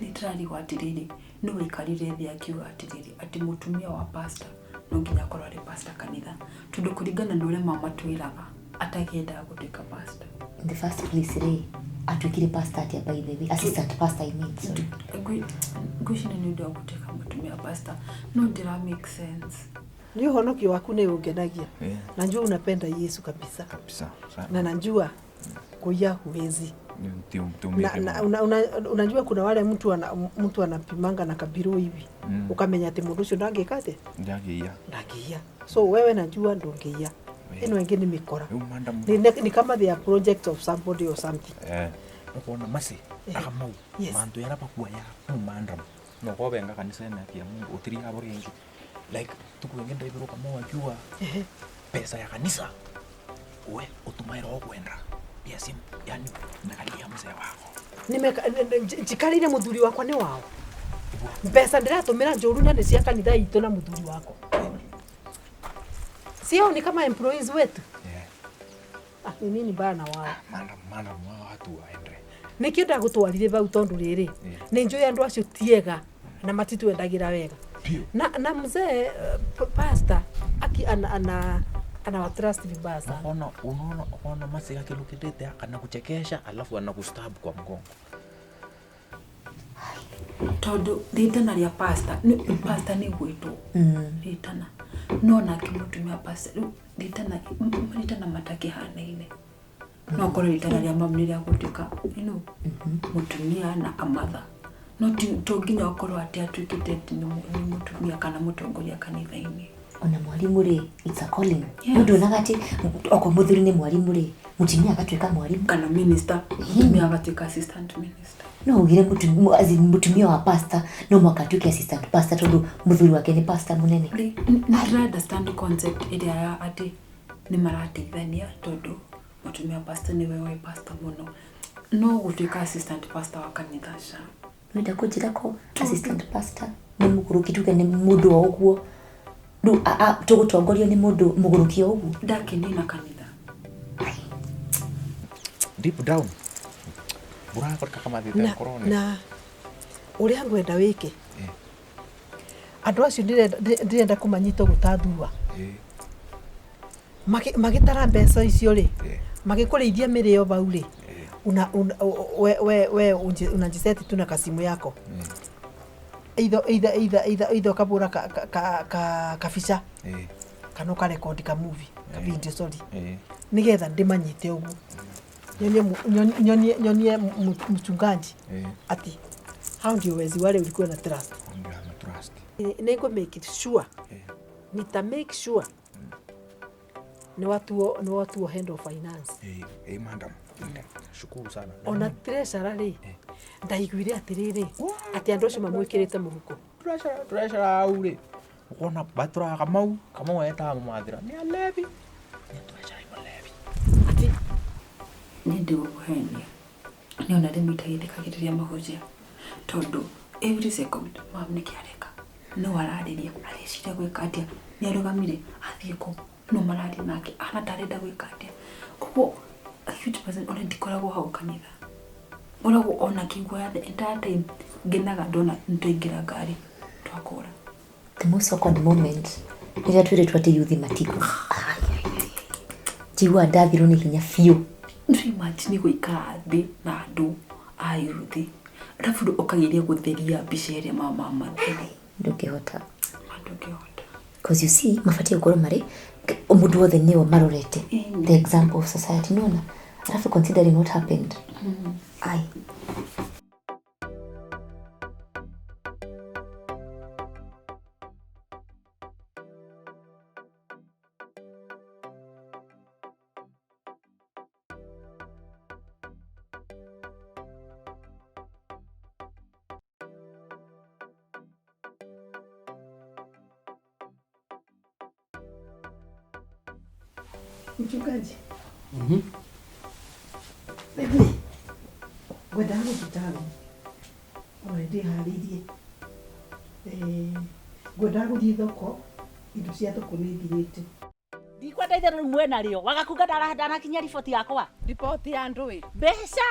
nĩndĩrarigwo atĩrĩrĩ nĩ waikarire thĩ akiuga atĩrĩrĩ atĩ mũtumia wa pastor no nginya akorwo arĩ pastor kanitha tondũ kũringana na ũrĩa mama twĩraga atakiendaga gũtuĩka pastor. In the first place rĩ atuĩkire pastor atĩa by the way assistant pastor I mean sorry. Ngwĩciria nĩ ũndũ wa gũtuĩka mũtumia wa pastor no ndĩra make sense. Ni uhonokio waku ni ungenagia. Yeah. Najua unapenda Yesu kabisa. Kabisa. Na najua kuya huwezi. Na unajua kuna wale mtu anapimanga na kabiro hivi. Ukamenya ati mundu ucio ndangikate? Ndangiia. Ndangiia. So wewe najua ndungiia. Ino ingi ni mikora. Ni kama they are project of somebody or something. Ukona masi akamau. Mandu yarapakuwa ya mandam. No kobenga kanisa ena ya Mungu utiri abo ringi. Like tukuenge ndaibiro kama wajua pesa ya kanisa we utumaira okwenda bia simu yani nakalia mzee wako njikarire muthuri wakwa ni wao mbeca ndiratumira njuru na ni cia kanitha itu na muthuri wakwa sio ni kama employees wetu. Ni nini bana wao mana watu waende nikio ndagutwarire bau tondu riri ni njui andu acio tiega na matitwendagira wega. Na mzee pastor aki ana anawatrust vibaya sana. Unaona masi yake lukidete anakuchekesha alafu anakustab kwa mgongo. Tondu ritana ria pastor ni pastor ni gwitwo. Ritana no na kimutumia pastor ritana matakihanaine. No korwo ritana ria mamu ria gutuika you mutumia na amatha. No to nginya okorwo ati atuikite ni mutumia kana mutongoria kanitha-ini. Ona mwalimu ri it's a calling. Mundu onaga ati okwa muthuri ni mwalimu ri mutumia agatuika mwalimu kana minister, mutumia agatuika assistant minister. No ugire mutumia wa pastor no mwaka atuike assistant pastor tondu muthuri wake ni pastor munene. Ni understand concept iria ya ati ni marateithania tondu mutumia pastor ni wewe pastor muno. No gũtuĩka assistant pastor wa kanitha ca. Wenda kũnjĩra ko assistant pastor nĩ mũgũrũki tuge nĩ mũndũ o ũguo rĩu tũgũtongorio nĩ mũndũ mũgũrũki o ũguo. Ndakenio na kanitha. Deep down burakoreka kamathite Na, ngoro-inĩ. na ũrĩa ngwenda wĩke andũ acio ndĩrenda kũmanyita ũguo ta thua. Magĩtara mbeca icio rĩ, magĩkũrĩithia mĩrĩo bau rĩ, una, una, we, we, we unajiseti tu na kasimu yako, either either either either either ũkabũra ka, ka, ka, ka, kabica kana ũkarekondi ka movie, ka video, sorry, nĩgetha ndĩmanyite ũguo nyonie nyonie mchungaji ati hao ndio wezi wale ulikuwa na trust. Ndio ama trust. Nĩngũ make it sure, nita make sure nĩ watuo head of finance. Madam, shukuru sana. Ona treasurer rĩ, ndaiguire atĩrĩrĩ atĩ andũ acio mamwĩkĩrĩte mũhuko. Treasurer au rĩ, ukona baturaga Kamau. Kamau etaga mũmathĩra nĩ alevi, nĩ treasurer mũlevi. Ati Niĩ ndigũkũhenia, nĩ ona rĩmwe itagĩthikagĩrĩria mahunjia tondũ every second mam nĩkĩ areka, no ararĩria, areciria gwĩka atĩa, nĩ arũgamire athiĩ kũ, no mararia nake ahana ta arenda gwĩka atĩa. Koguo a huge person ona ndikoragwo hau kanitha, ngoragwo ona ngĩiguaga the entire time ngenaga ndona nĩtwaingĩra ngari twakũra. The most awkward moment rĩrĩa twĩrĩtwo atĩ yuthi matikũ, njiguaga ndathirwo nĩ hinya biũ. Nĩ imagine gũikara thĩ na andũ a yuthi arabu rĩu ũkageria gũtheria mbica ĩrĩa mama matheri. Ndũngĩhota. Ndũngĩhota. Because you see mabatiĩ gũkorwo marĩ mũndũ wothe nĩo marorete, the example of society, nona alafu considering what happened, ai. Mchungaji. Rĩu ngwendaga gũthiĩ taũni ona ndĩharĩirie. Ngwendaga gũthiĩ thoko, indo cia thoko nĩ ithirĩte. Ndikwenda itherũ rĩu mwena rĩo wagakunga ndanakinyia riboti yakwa. Riboti ya ndũĩ? Mbeca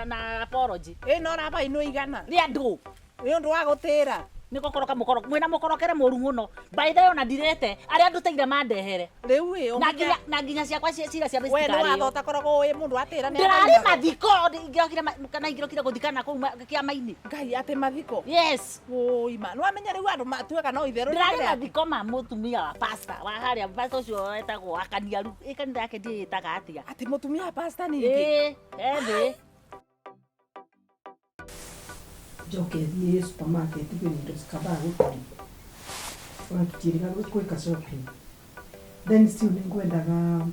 na apology. Ĩ no rabainwo 100. Rĩa ndũ? Nĩ ũndũ wa gũtĩra. Nĩ gũkoroka mũkoro mwĩna mũkorokere mũru mũno, by the way ona ndirete arĩa ndutĩire mandehere. Rĩu ĩ na nginya ciakwa cira cia We nĩ mĩcikarĩ. watho ũtakoragwo wĩ mũndũ atĩra nĩ ndĩrarĩ abainagwo. mathiko ingĩrokire kana ingĩrokire gũthikana kũu kĩama-inĩ. Ngai atĩ mathiko? Yes. Wũi ma nĩ wamenya rĩu andũ matuĩka no itherũ. Ndĩrarĩ mathiko ma mũtumia wa pastor wa harĩa, pastor ũcio wetagwo Akaniaru, ĩ kanitha yake ndiĩtaga atĩa. Atĩ mũtumia wa pastor ningĩ? Ĩ ethĩ. Njoke thiĩ supermarket kwĩna indo cikambaa gũtarĩ ona tũtiĩrĩga gwĩka shopping. Then still nĩ ngwendaga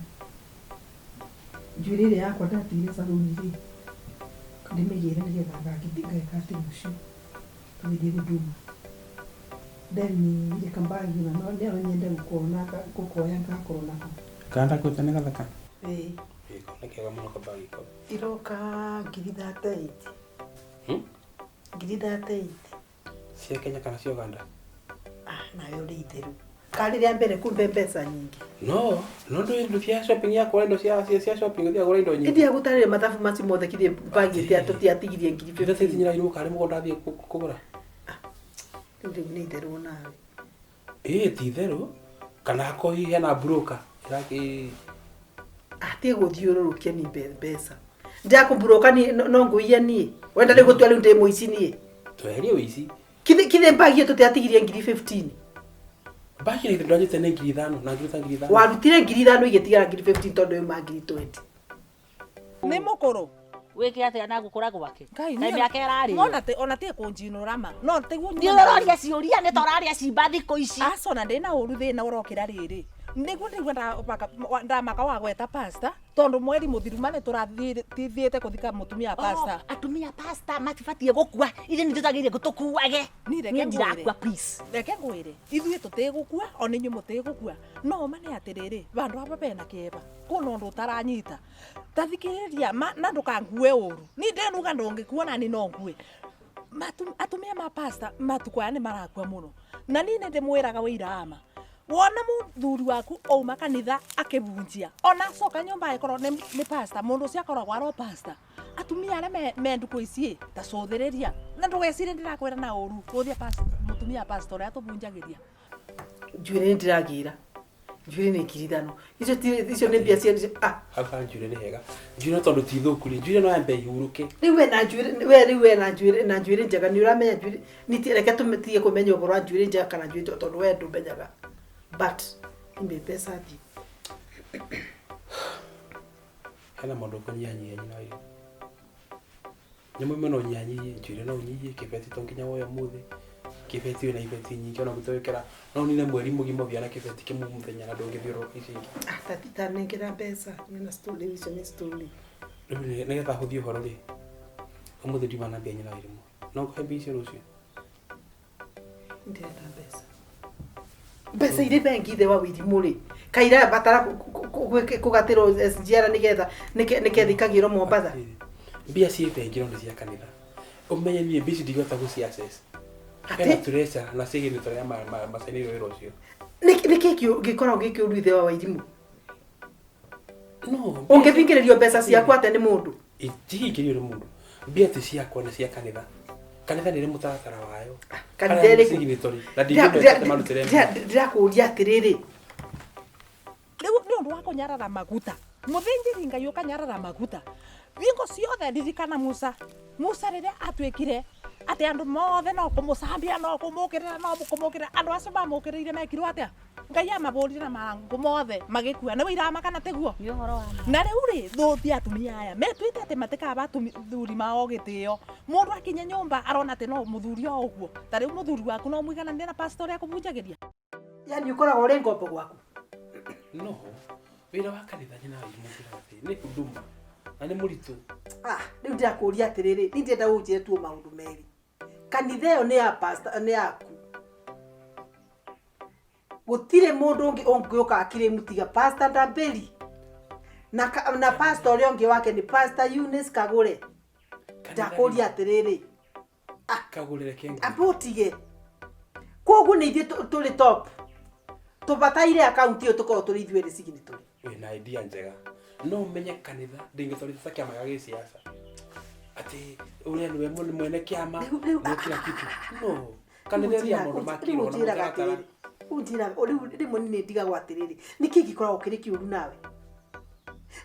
njuĩrĩ ĩrĩa yakwa ndatigire salon rĩ, ndĩmĩgĩre nĩgetha ngeka atĩ rũciũ tũgĩthiĩ gũthuma. Then rĩ kambagi ona no nyende gũkona gũkoya ngakorwo nako. Kanda kwĩte nĩ gathaka. Ĩĩ. Ĩĩ nĩ kega mũno kambagi kau. Iroka 38,000. 38,000. Cia Kenya kana cia Uganda? Ah, nawe ũrĩ itherũ. Karĩ rĩa mbere kumbe mbeca nyingĩ. No, no ndũ indo cia shopping ya kũgũra indo cia shopping ũthiaga kũgũra indo nyingĩ. Ĩndĩ gũtarĩre mathabu macio mothe kithĩ bagi tũtiatigirie ngiri Indo 15. cinyira karĩ mũgũnda athiĩ kũgũra. Rĩu nĩ itherũ nawe. Ĩĩ ti itherũ kana akorwo hihi hena broker ĩrakĩ. Atie gũthiũrũrũkia ni mbeca. Ndakũmburoka ni no ngũiye niĩ. Wenda rĩu gũtua rĩu ndĩ mũici niĩ. Tweherie ũici. Kithĩ bagi tũtiatigirie ngiri 15. Bagi nĩ ndwanyite nĩ 5,000 na ngĩruta 5,000. Warutire 5,000 igĩtigara ngiri 15 tondũ yuma ngiri 20. Nĩ mũkũrũ. Wĩke atĩa na gũkũra gwake? Ngai Kaĩ mĩaka ĩrarĩo? Mona te ona tie kũnjinũra ma. No tiguo Ndiũ ũroria ciũria nĩ ta ũraria cimba thikũ ici. Aca ona ndĩna ũru thĩna ũrokĩra rĩrĩ. Nĩguo ndĩigua ndamaka wa gweta pastor tondũ mweri mũthiru ma nĩ tũrathiĩte kũthika mũtumia wa pastor. Atumia pastor matibatiĩ gũkua, ithuĩ nĩ tũtagĩrĩire tũkuage. Niĩ reke Niĩ ndirakua ngwĩre. please. Reke ngwĩre, ithuĩ tũtigũkua ona inyuĩ mũtigũkua. No ma nĩ atĩrĩrĩ, vandũ aba bena kĩeva. Kuna undu utaranyita tathikiriria na ndukangue uru ni ndenuga ndungikuona ni no ngue. Atumia ma pastor matukũ aya nĩ marakua mũno na niĩ nĩ ndĩmwĩraga wĩira ama wona mũthuri waku auma kanitha akĩbunjia ona acoka nyũmba agĩkorwo nĩ pastor mũndũ ũcio akoragwo aro pastor atumia arĩa me ndukũ ici ta cũthĩrĩria na ndũgecirie ndĩrakwĩra na ũru gũthia mũtumia pastor ũrĩa atũbunjagĩria. Njuĩrĩ nĩ ndĩragĩra njuĩrĩ nĩ ngiri 5 icio icio nĩ mbia cia ah. Hau ha njuĩrĩ nĩ hega, njuĩrĩ tondũ ti thũku rĩ, njuĩrĩ no yambe ihurũke. Rĩu we na njuĩrĩ we rĩu we na njuĩrĩ na njuĩrĩ njega nĩ ũramenya njuĩrĩ nĩ reke tũtige kũmenya ũhoro wa njuĩrĩ njega kana njuĩrĩ tondũ we ndũmenyaga but imbe mbeca thiĩ. Hena maũndũ ũkũnyihanyihia nyina wa irio. Nyamũ imwe no ũnyihanyihie, njuĩrĩ no ũnyihie, kĩbeti to nginya woe ũmũthĩ. Kĩbeti wĩna ibeti nyingĩ ona gũtwĩkĩra no ũnine mweri mũgima ũthiaga na kĩbeti kĩmwe mũthenya na ndũngĩthiũrũrũka icio ingĩ. Ah, ta nengera mbeca na story icio nĩ story. Rĩu nĩgetha hũthie ũhoro rĩ, ũmũthĩ ndiuma na mbia nyina wa irimũ. No ngũhe mbia icio rũciũ? Ndĩrenda mbeca. Mbeca irĩ bengi ithe wa wĩrimũ rĩ kaira batara kũgatĩrwo SGR nĩgetha nĩketha ikagĩrwo Mombatha. Mbia ciĩ bengi no nĩ cia kanitha. Ũmenye niĩ mbia ici ndingĩhota gũci access. Hena tureca na signature ya macainĩirwo wĩra ũcio. Nĩkĩ gĩkoragwo gĩ kĩũru ithe wa wairimũ? No. Ũngĩthingĩrĩrio mbeca ciaku atĩa nĩ mũndũ? Itihingĩrĩrio nĩ mũndũ. Mbia ti ciakwa nĩ cia kanitha. Kanitha nĩ ĩrĩ mũtaratara wayo. Kanitha ĩrĩkũ? Signatory. Na ndingĩmeta marutĩre mbia. Ndĩrakũũria atĩrĩrĩ. Rĩu nĩ ũndũ wa kũnyarara maguta. Mũthĩnjĩri Ngai ũkanyarara maguta. Bingo ciothe ririkana Musa. Musa rĩrĩa atuĩkire atĩ andũ mothe no kũmũcambia no kũmũkĩrĩra no kũmũkĩrĩra andũ acio mamũkĩrĩire mekirwo atĩa? Ngai amabũrire na marangũ mothe magĩkua. Nĩ wĩira ma kana tiguo? Na rĩu rĩ thũthia atumia aya metuĩte atĩ matikaba athuri mao gĩtĩo. Mũndũ akinya nyũmba arona atĩ no mũthuri o ũguo. Ta rĩu mũthuri waku no mũigananie na pastor ũrĩa akũbunjagĩria. Yani ũkoragwo ũrĩ ngombo gwaku? No, wĩra wa kanitha nyina wa irimũ ngwĩraga atĩ nĩ huduma na nĩ mũritũ. Ah, rĩu ndĩrakũũria atĩrĩrĩ, niĩ ndĩrenda ũnjĩre tu maũndũ merĩ. Kanitha ĩyo nĩ ya pastor nĩ yaku. Gũtirĩ mũndũ ũngĩ ũngĩũka akĩrĩ tiga pastor Ndambĩri. Na pastor ũrĩa ũngĩ wake nĩ pastor Eunice Kagũre. Ndakũũria atĩrĩrĩ. Kagũre reke ngwĩre. Amba ũtige. Koguo nĩ ithuĩ tũrĩ top. Tũbataire akaunti ĩyo tũkorwo tũrĩ ithuĩ erĩ signatory. Wĩna idea njega. No ũmenye kanitha ndĩngĩtwarithia ta kĩama gĩa gĩsiasa. Atĩ ũrĩa nĩwe mwene kĩama na kila kitu. No. Kanitha ĩrĩa maũndũ ma kĩroho na mũtaratara. Rĩu rĩu rĩmwe nĩ ndigagwo atĩrĩrĩ, nĩkĩ gĩkoragwo kĩrĩ kĩũru nawe?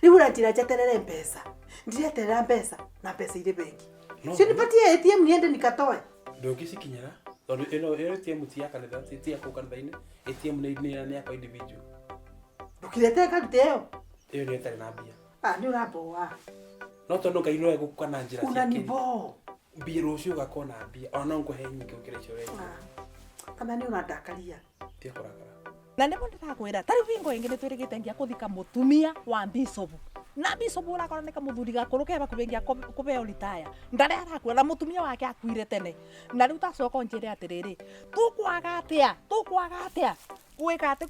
Rĩu ũranjĩra njeterere mbeca. Ndireterera mbeca na mbeca irĩ bengi. Si nipatie ATM niende nikatoe. Ndũngĩcikinyĩra tondũ ĩno ATM ti ya kanitha, ti ya kũu kanitha-inĩ. ATM nĩ yakwa individual. Ndũkĩrete ngarute ĩyo. Ĩyo nĩ ĩtarĩ na mbia. Ah, nĩ ũramboa. No tondũ Ngai no egũka na njĩra ciake. Unaniboa. Mbia rũciũ ũgakorwo na mbia ona no ngũhe nyingĩ gũkĩra icio ũrenda. Kana nĩ ũrandakaria. Tiga kũrakara. Na nĩmo ndĩrakwĩra ta rĩu bingo ĩngĩ nĩ twĩrĩgĩte nginya kũthika mũtumia wa bishop. Na bishop ũrakora nĩ kamũthuri gakũrũ ke hakuhĩ nginya kũbeo ritaya. Ndarĩ arakua na mũtumia wake akuire tene. Na rĩu tacoka ũnjĩre atĩrĩrĩ, tũkwaga atĩa? Tũkwaga atĩa? Gwĩka atĩ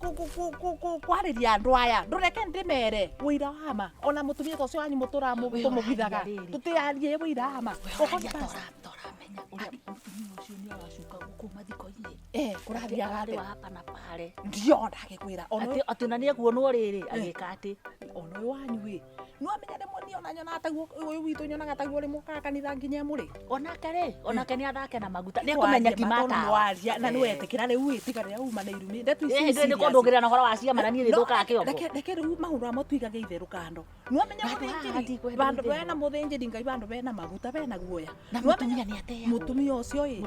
kwarĩria andũ aya ndũreke ndĩmere wĩira wa ma ona mũtumia ta ũcio wanyu mũtũra tũmũbithaga tũtiarie wĩira wa ma. Toramenya ũrĩa mũtumia ũcio nĩ aracuka gũkũ mathiko-inĩ. Kũrathiaga Atĩ atĩa? hapa na pale. Ndio ndagĩkwĩra. Atĩ ona nĩ ekuonwo rĩrĩ agĩka atĩ. Ona ũyũ wanyu ĩ. No amenya rĩmwe niĩ ona nyonaga taguo ũyũ witũ nyonaga taguo rĩmwe ũkaga kanitha nginya mũrĩ. Onake rĩ, onake nĩ athake na maguta. Nĩ ekũmenya ti matawa. Waria na nĩ wetĩkĩra rĩu ĩ tiga rĩrĩa uma na irumi. Ndeto ici Ndĩ kũndũngĩrĩra na ũhoro wa ciama na niĩ nĩthũkaga kĩongo. Reke rĩu maũndũ amo tuigage itherũ kando. No amenya mũthĩnjĩri vandũ bena mũthĩnjĩri Ngai vandũ bena maguta bena guoya. Na mũtumia nĩ ateagwo. Mũtumia ũcio ĩ.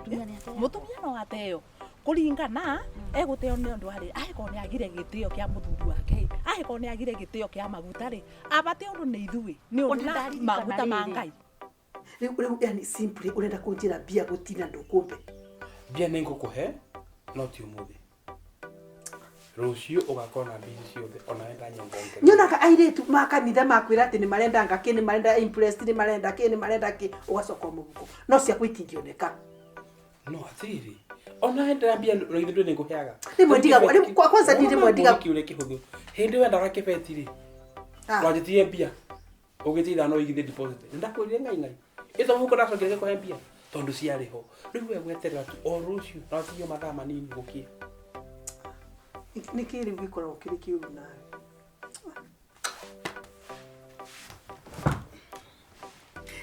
Mũtumia no ateo. Kũringana egũteo nĩ ũndũ arĩ angĩkorwo nĩ agire gĩtĩo kĩa mũthuri wake angĩkorwo nĩ agire gĩtĩo kĩa maguta rĩ abate ũndũ nĩ ithuĩ nĩ ũndũ na maguta ma Ngai. Rĩu yani simply ũrenda kũnjĩra mbia gũtina ndũkũmbe. Mbia nĩ ngũkũhe no ti ũmũthĩ. Rũciũ ũgakorwo na mbia ici ciothe ona wenda nyongongerera. Nyonaga airĩtu ma kanitha makwĩra atĩ nĩ marenda ngakĩ nĩ marenda impressed nĩ marenda kĩ nĩ marenda kĩ ũgacoka mũhuko no ciaku itingĩoneka. No atĩrĩrĩ ona wendera mbia no ithuĩ nĩ ngũheaga. Rĩmwe ndigagwo rĩmwe kwanza niĩ rĩmwe ndigagwo kĩũria kĩhũthũ. Hĩndĩ wendaga kĩbeti rĩ Wanjĩtirie mbia ũgĩtia ithano ũigithie deposit. Nĩ ndakwĩrire ngai ngai. Ĩto mũhuko ndacokire ngĩkũhe mbia tondũ ciarĩ ho. Rĩu we gweterera tu o rũciũ na ũtigio mathaa manini gũkĩe. Nĩ kĩ rĩu gĩkoragwo kĩrĩ kĩũru nawe?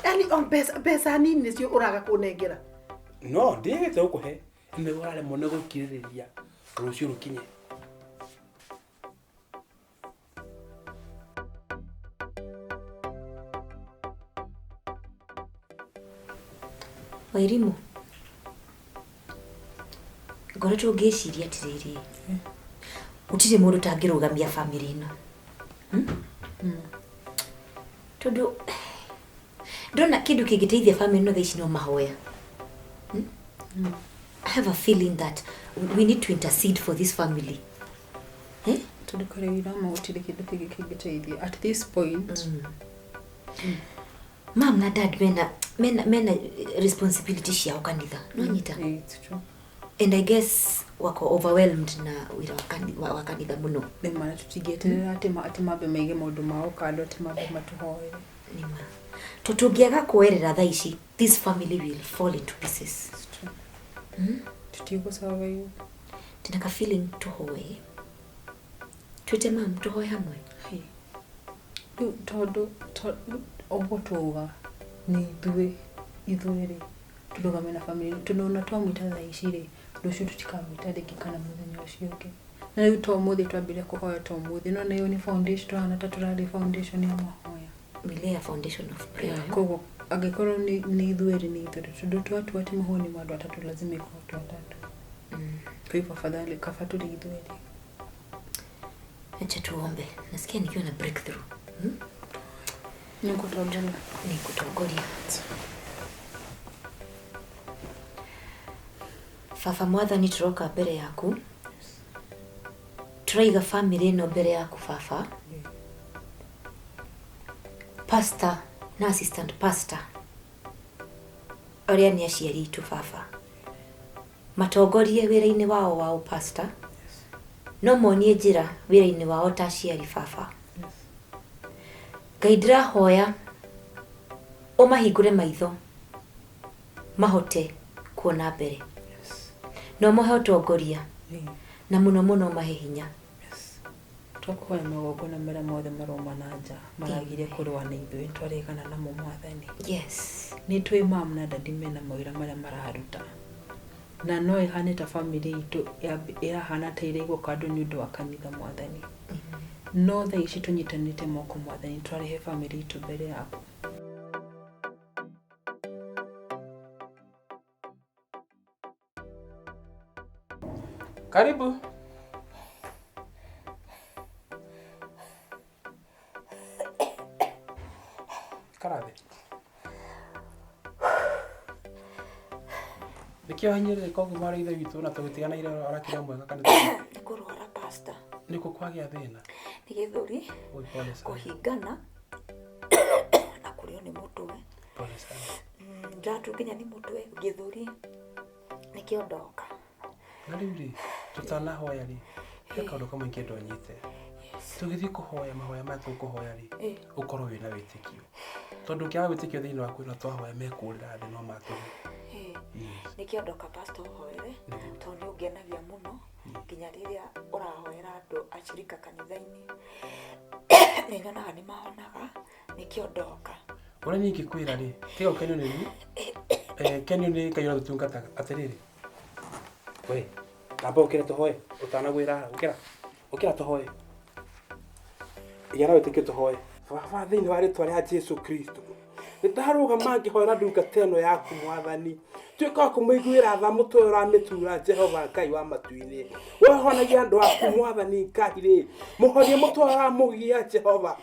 Yaani o mbeca mbeca nini nĩcio ũraga kũnengera. No ndigĩte gũkũhe nĩ ũraremwo nĩ gũkirĩrĩria rũciũ rũkinye. Wairimũ, ngoretwo ngĩciria atĩrĩrĩ, gũtirĩ mũndũ ũtangĩrũgamia bamĩrĩ ĩno. Tondũ ndona kĩndũ kĩngĩteithia bamĩrĩ ĩno thaa ici no mahoya. I have a feeling that we need to intercede for this family. Eh? Tondũ kũrĩ wĩra ma gũtirĩ kĩndũ kĩngĩ kĩngĩteithia at this point. Mam na dad mena mena mena responsibility ciao kanitha. Nonyita? Yeah, it's true. And I guess wako overwhelmed na wĩra wa wa kanitha mũno. Nĩ ma na tũtingĩeterera atĩ atĩ mambe maige maũndũ mao kando atĩ mambe matũhoere. Nĩ ma. To tũngĩaga kuoerera thaa ici, this family will fall into pieces. It's true. Tũtigũ-survive. Ndĩna ka feeling tũhoe. Twĩte mam tũhoe hamwe. Hey. Rĩu tondũ ũguo twauga nĩ ithuĩ ithuĩ rĩ tũrũgame na family tondũ ona twamwĩta thaa ici rĩ rũciũ tũtikamwĩta rĩngĩ kana mũthenya ũcio ũngĩ. Na rĩu to ũmũthĩ twambire kũhoya to ũmũthĩ no na ĩyo nĩ foundation tũrahana ta tũrarĩ foundation ya mahoya. We lay a foundation of prayer. Koguo angĩkorwo nĩ ithuĩ rĩ nĩ ithuĩ tondũ twatua atĩ mahoya nĩ ma andũ atatũ lazima ikorwo tu atatũ. Kwa hivyo afadhali kaba tũrĩ ithuĩ rĩ. Acha tuombe. Nasikia nikiwa na breakthrough. Nĩngũtongoria. Nĩngũtongoria. Baba mwathani tũroka mbere yaku. Tũraiga family ĩno mbere yaku baba. Pastor na assistant pastor arĩa nĩ aciari aitũ baba. Matongorie wĩra-inĩ wao wa ũpastor. No monie njĩra wĩra-inĩ wao ta aciari baba. Ngai ndĩrahoya ũmahingũre maitho mahote kuona mbere. No ũmahe ũtongoria na mũno mũno ũmahe hinya. Twakũhoya magongona marĩa mothe marauma na nja maragire kũrũa na ithuĩ twaregana namo mwathani. Yes. Nĩ tũĩ mam na dadi mena mawĩra marĩa mararuta na no ĩhane ta family itũ ĩrahana ta ĩraigwo kando nĩ ũndũ wa kanitha mwathani. No thaa ici tũnyitanĩte moko mwathani twarehe family itũ mbere yaku. Karibu. Ikara thĩ. Nĩkĩo hinyĩrĩrĩka ũguo mwarĩ ithe witũ na tũgĩtiganĩire ũrakĩra mwega kanitha. Nĩ kũrwara pastor. Nĩkũ kwagĩa thĩna? Nĩ gĩthũri, Oi, pole sana. kũhingana na kũrĩo nĩ mũtwe. Pole sana. Ndĩratua nginya nĩ mũtwe, gĩthũri nĩkĩo ndoka. Na rĩu rĩ, tũtanahoya rĩ, he kaũndũ kamwe ingĩenda ũnyite. Tũgĩthiĩ kũhoya mahoya maya tũkũhoya rĩ, ũkorwo wĩna wĩtĩkio. Tondũ ũngĩaga wĩtĩkio thĩinĩ waku na twahoya mekũrĩra thĩ no matũhe. Nĩkĩo ndoka pastor ũhoere tondũ nĩ ũngenagia mũno nginya rĩrĩa ũrahoera andũ acirika kanitha-inĩ nĩ nyonaga nĩ mahonaga nĩkĩo ndoka. Ũrĩa niĩ ingĩkwĩra rĩ, tiga ũkenio nĩ niĩ, kenio nĩ Ngai ũrĩa ũtungataga. Atĩrĩrĩ, we, amba ũkĩre tũhoe, ũtanagwĩra haha, ũkĩra, ũkĩra tũhoe. Igĩa na wĩtĩkio tũhoe. Baba, thĩinĩ wa rĩtwa rĩa Jesu Kristo, nĩndarũgama ngĩhoera ndungata ĩno yaku mwathani. Tuĩka wa kũmũiguĩra tha mũtwe ũyũ ũramĩtura Jehova Ngai wa matu-inĩ. We ũhonagia andũ aku mwathani Ngai rĩ, mũhonie mũtwe ũyũ ũramũgia Jehova.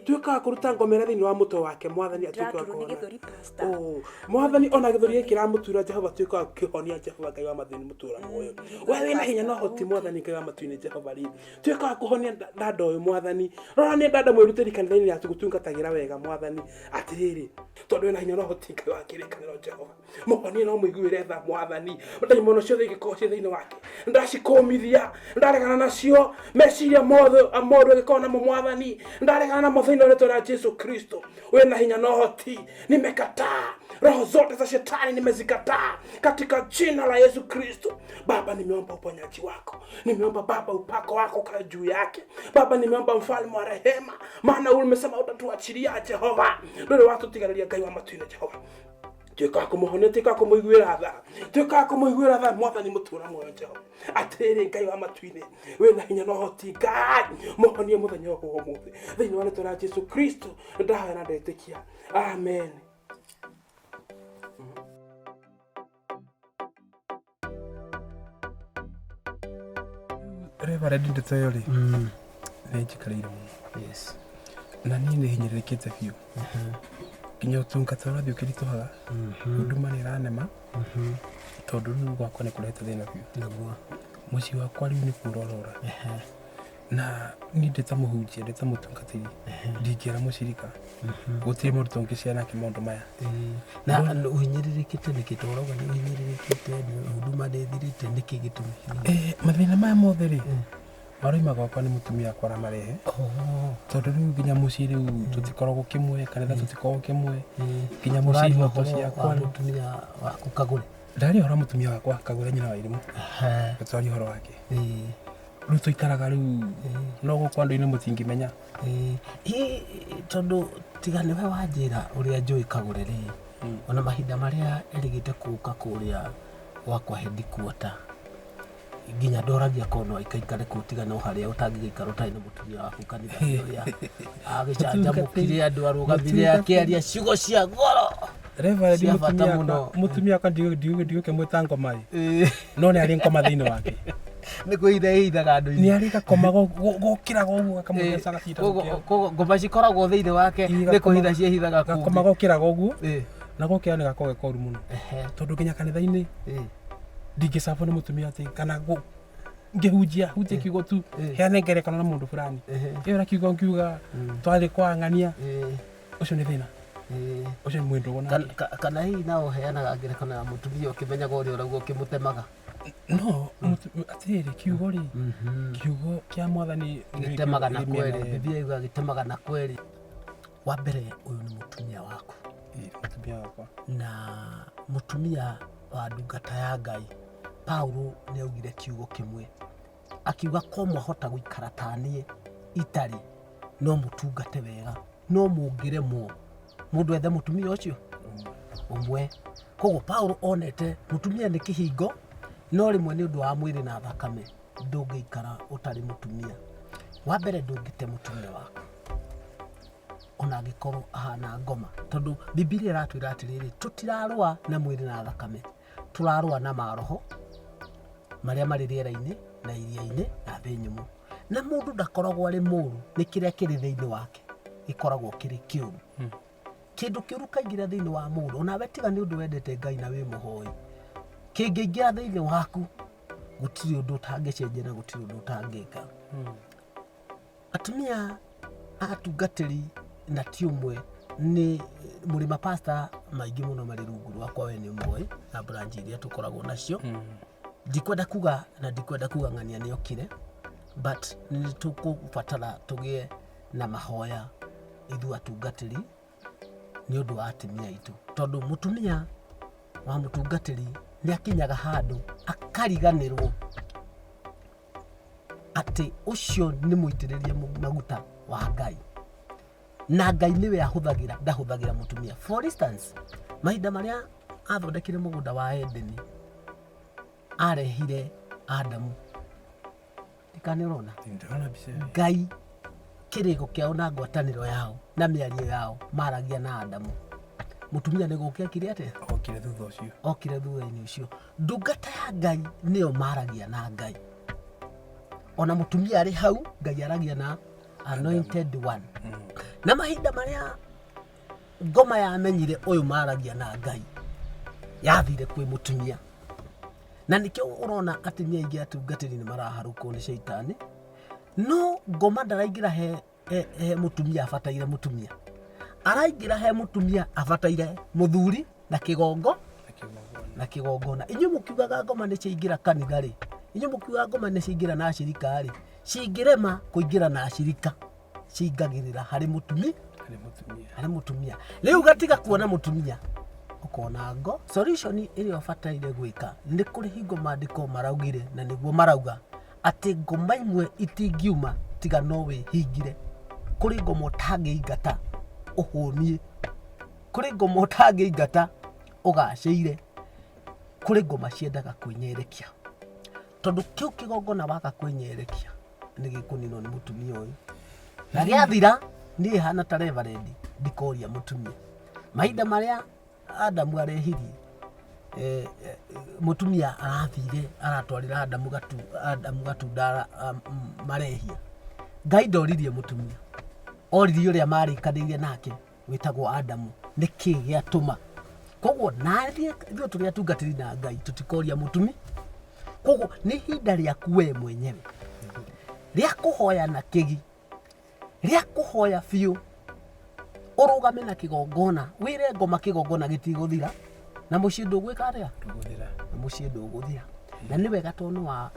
Tuĩka wa kũruta ngoma ĩrĩa thĩinĩ wa mũtwe wake mwathani atuĩke wa Ndĩraturwo nĩ kũhona. gĩthũri pastor. Oh, mwathani ona gĩthũri gĩkĩ kĩramũtura Jehova tuĩka wa kũhonia Jehova Ngai wa matu-inĩ mũtũra muoyo. We wĩna hinya na ũhoti mwathani Ngai wa matu-inĩ Jehova rĩ, tuĩka wa kũhonia dada ũyũ mwathani. Rora nĩ dada mwĩrutĩri kanitha-inĩ yaku gũtungatagĩra wega mwathani. Atĩrĩrĩ, Tondũ wĩna hinya na ũhoti Ngai wa kĩrĩkanĩro Jehova. Mũhonie na ũmũiguĩre tha Mwathani. Ndaimono ciothe ingĩkorwo ciĩ thĩinĩ wake ndacikũmithia, ndaregana nacio. Meciria mothe moru angĩkorwo namo Mwathani, ndaregana namo thĩinĩ wa rĩtwa rĩa Jesu Kristo. Wĩna hinya na ũhoti, nimekataa roho zote za shetani, nimezikataa katika jina la Yesu Kristo. Baba, nimeomba uponyaji wako, nimeomba Baba upako wako ukae juu yake. Baba, nimeomba mfalme wa rehema, maana umesema utatuachilia Jehova. Ndũrĩ watũtigarĩria Ngai wa matu-inĩ Jehova. Tuĩka wa kũmũhonia, tuĩka wa kũmũiguĩra tha, tuĩka wa kũmũiguĩra tha Mwathani mũtũra muoyo Jehova. Atĩrĩrĩ Ngai wa matu-inĩ, wĩna hinya na ũhoti Ngai, mũhonie mũthenya ũyũ wa ũmũthĩ thĩinĩ wa rĩtwa rĩa Jesu Kristo. Ndahoya na ndetĩkia, amen. Reverend, ndeto ĩyo rĩ nĩ njikarĩire mũno. Yes. Na niĩ nĩ hinyĩrĩrĩkĩte biũ, nginya ũtungata ũrathiĩ ũkĩritũhaga, huduma nĩ ĩranema, tondũ rĩu gwakwa nĩ kũrehete thĩna biũ. Naguo. Mũciĩ wakwa rĩu nĩ kũrorora, na niĩ ndĩ ta mũhunjia, ndĩ ta mũtungatĩri, ndingĩra mũcirika, gũtirĩ mũndũ tũngĩcia nake maũndũ maya. Na ũhinyĩrĩrĩkĩte nĩkĩ? To ũrauga nĩ ũhinyĩrĩrĩkĩte, nĩ huduma nĩ ĩthirĩte, nĩkĩ gĩtũmi? Mathĩna maya mothe rĩ maroima gwakwa nĩ mũtumia wakwa aramarehe, tondũ rĩu nginya mũciĩ rĩu tũtikoragwo kĩmwe, kanitha tũtikoragwo kĩmwe, nginya mũciĩ Ũraria ihoto ũhoro wa ciakwa. Mũtumia waku Kagũre? Ndaria ũhoro wa mũtumia wakwa Kagũre, nyina wa irimũ, twaria ũhoro wake. Rĩu tũikaraga rĩu no gũkũ andũ-inĩ mũtingĩmenya. Ĩ, tondũ tiga nĩwe wanjĩra ũrĩa njũĩ Kagũre rĩ, ona mahinda marĩa erĩgĩte kũka kũrĩa gwakwa headquarter, nginya ndoragia korwo no aikaikare kũu, tiga no harĩa ũtangĩgĩikara ũtarĩ na mũtumia waku kanitha, ũrĩa agĩcanjamũkire andũ, arũgamire akĩaria ciugo cia goro Reverend, cia bata mũtumia mũno. wakwa, mũtumia wakwa ndigũkĩmwĩta ngoma ĩ, no nĩ arĩ ngoma thĩinĩ wake. Nĩ kwĩitha ĩithaga andũ-inĩ. Nĩ arĩ gakoma gokĩraga ũguo gakamũtheca gacinda. Koguo ngoma cikoragwo thĩinĩ wake nĩ kũhitha ciĩhithaga gakoma kũngĩ. Gokĩraga ũguo na gokĩra nĩ gakoragwo ge koru mũno, tondũ nginya kanitha-inĩ ndingĩcabwo nĩ mũtumia atĩ kana ngĩhunjia hunjie kiugo tu, heane ngerekano na mũndũ fulani ĩyo na kiugo ngiuga twarĩ kwa ng'ania, ũcio nĩ thĩna, ũcio nĩ mwĩndũ wona. Kana hihi no ũheanaga ngerekano ya mũtumia ũkĩmenyaga ũrĩa ũrauga ũkĩmũtemaga? No atĩrĩrĩ, kiugo rĩ, kiugo kĩa Mwathani nĩ gĩtemaga na kĩ mĩena kwerĩ. yerĩ. Biblia yugaga gĩtemaga na kwerĩ. Wa mbere, ũyũ nĩ mũtumia waku? Ĩ, mũtumia wakwa. Na mũtumia wa ndungata ya Ngai. Paulo nĩ augire kiugo kĩmwe, akiuga ko mwahota gũikara ta niĩ itarĩ, no mũtungate wega, no mũngĩremwo mũndũ ethe mũtumia ũcio ũmwe. Koguo Paulo onete mũtumia nĩ kĩhingo, no rĩmwe nĩ ũndũ wa mwĩrĩ na thakame ndũngĩikara ũtarĩ mũtumia. Wa mbere, ndũngĩte mũtumia waku ona angĩkorwo ahana ngoma, tondũ Bibilia ĩratwĩra atĩrĩrĩ, tũtirarũa na mwĩrĩ na thakame, tũrarũa na maroho marĩa marĩ rĩera-inĩ na iria-inĩ na thĩ nyũmũ. Na mũndũ ndakoragwo arĩ mũru, nĩ kĩrĩa kĩrĩ thĩinĩ wake gĩkoragwo kĩrĩ kĩũru. Kĩndũ kĩũru kaingĩra thĩinĩ wa mũndũ, onawe tiga nĩ ũndũ wendete Ngai na wĩ mũhoi, kĩngĩingĩra thĩinĩ waku gũtirĩ ũndũ ũtangĩcenjia na gũtirĩ ũndũ ũtangĩka. Atumia atungatĩri na ti ũmwe, nĩ mũrĩ mapasta maingĩ mũno marĩ rungu rwakwa, we nĩ ũmoĩ na branch iria tũkoragwo nacio. Ndikwenda kuga na ndikwenda kuga ng'ania nĩ okire, but nĩ tũkũbatara tũgĩe na mahoya ithuĩ atungatĩri nĩ ũndũ wa atumia aitũ, tondũ mũtumia wa mũtungatĩri nĩ akinyaga handũ akariganĩrwo atĩ ũcio nĩ mũitĩrĩrie maguta wa Ngai, na Ngai nĩwe ahũthagĩra, ndahũthagĩra mũtumia. For instance, mahinda marĩa athondekire mũgũnda wa Edeni, arehire Adamu, ndikane ũrona? Ndĩrona mbica ĩyo. Ngai kĩrĩko kĩao na ngwatanĩro yao na mĩario yao maragia na Adamu. Mũtumia nĩ gũka ekire atĩa? Okire thutha ũcio. Okire thutha-inĩ ũcio. Ndungata ya Ngai nĩyo maragia na Ngai, ona mũtumia arĩ hau, Ngai aragia na anointed one. Na mahinda marĩa ngoma yamenyire ũyũ maragia na Ngai, yathire kwĩ mũtumia, na nĩkĩo ũrona atumia aingĩ atungatĩri nĩ maraharũkwo nĩ caitani. No ngoma ndaraingĩra he mũtumia abataire mũtumia. Araingĩra he mũtumia abataire mũthuri na kĩgongo na kĩgongona. Inyuĩ mũkiugaga ngoma nĩ ciaingĩra kanitha rĩ, inyuĩ mũkiugaga ngoma nĩ ciaingĩra na acirika rĩ, cingĩrema kũingĩra na acirika cingagĩrĩra harĩ mũtumia harĩ mũtumia. Rĩu gatiga kuona mũtumia ũkona ngo. Solution ĩrĩa ũbataire gwĩka nĩ kũrĩ hingo maandĩko maraugire na nĩguo marauga atĩ ngoma imwe itingiuma tiga no wĩhingire. Kũrĩ ngoma ũtangĩingata ũhũnie, kũrĩ ngoma ũtangĩingata ũgacĩire, kũrĩ ngoma ciendaga kwĩnyerekia, tondũ kĩu kĩgongona waga kwĩnyerekia nĩ gĩkũninwo nĩ mũtumia ũyũ, na gĩathira niĩ hana ta reverend ndikoria mũtumia. Mahinda marĩa Adamu arehirie mũtumia arathire aratwarĩra Adamu gatu, Adamu gatunda marehia. Ngai ndoririe mũtumia, oririe ũrĩa marĩkanĩire nake wĩtagwo Adamu, nĩkĩ gĩatũma. Koguo nathiĩ ithuĩ tũrĩ atungatĩri na Ngai tũtikoria mũtumi. Koguo nĩ ihinda rĩaku we mwenyewe rĩa kũhoya na kĩgi, rĩa kũhoya biũ, ũrũgame na kĩgongona, wĩre ngoma kĩgongona gĩtigũthira na mũciĩ ndũgwĩka atĩa, na mũciĩ ndũgũthira. Na nĩ wega tondũ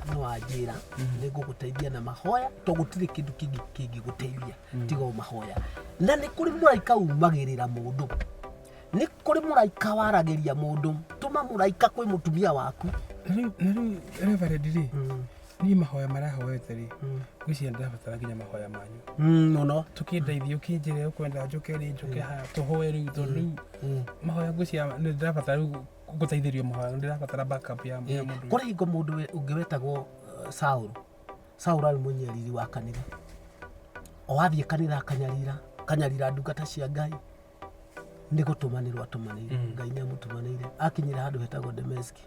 nĩ wanjĩra nĩ ngũgũteithia na mahoya, tondũ gũtirĩ kĩndũ kĩngĩ kĩngĩgũteithia tiga o mahoya. Na nĩ kũrĩ mũraika umagĩrĩra mũndũ, nĩ kũrĩ mũraika waragĩria mũndũ. Tũma mũraika kwĩ mũtumia waku. Na rĩu reverend rĩ, niĩ mahoya marĩa hoete rĩ, ngwĩciria ndĩrabatara nginya mahoya manyu mũno. Tũkĩndeithie, ũkĩnjĩre ũkwenda njũke rĩ, njũke haha tũhoe rĩu, tondũ rĩu mahoya ngwĩciria nĩ ndĩrabatara rĩu gũteithĩrio mahoya, nĩ ndĩrabatara backup ya mũndũ. Kũrĩ hingo mũndũ ũngĩ wetagwo Saũlũ. Saũlũ arĩ mũnyariri wa kanitha, o athiĩ kanitha akanyarira, akanyarira ndungata cia Ngai. Nĩ gũtũmanĩrwo atũmanĩire, Ngai nĩ amũtũmanĩire. Akinyire handũ hetagwo Dameski,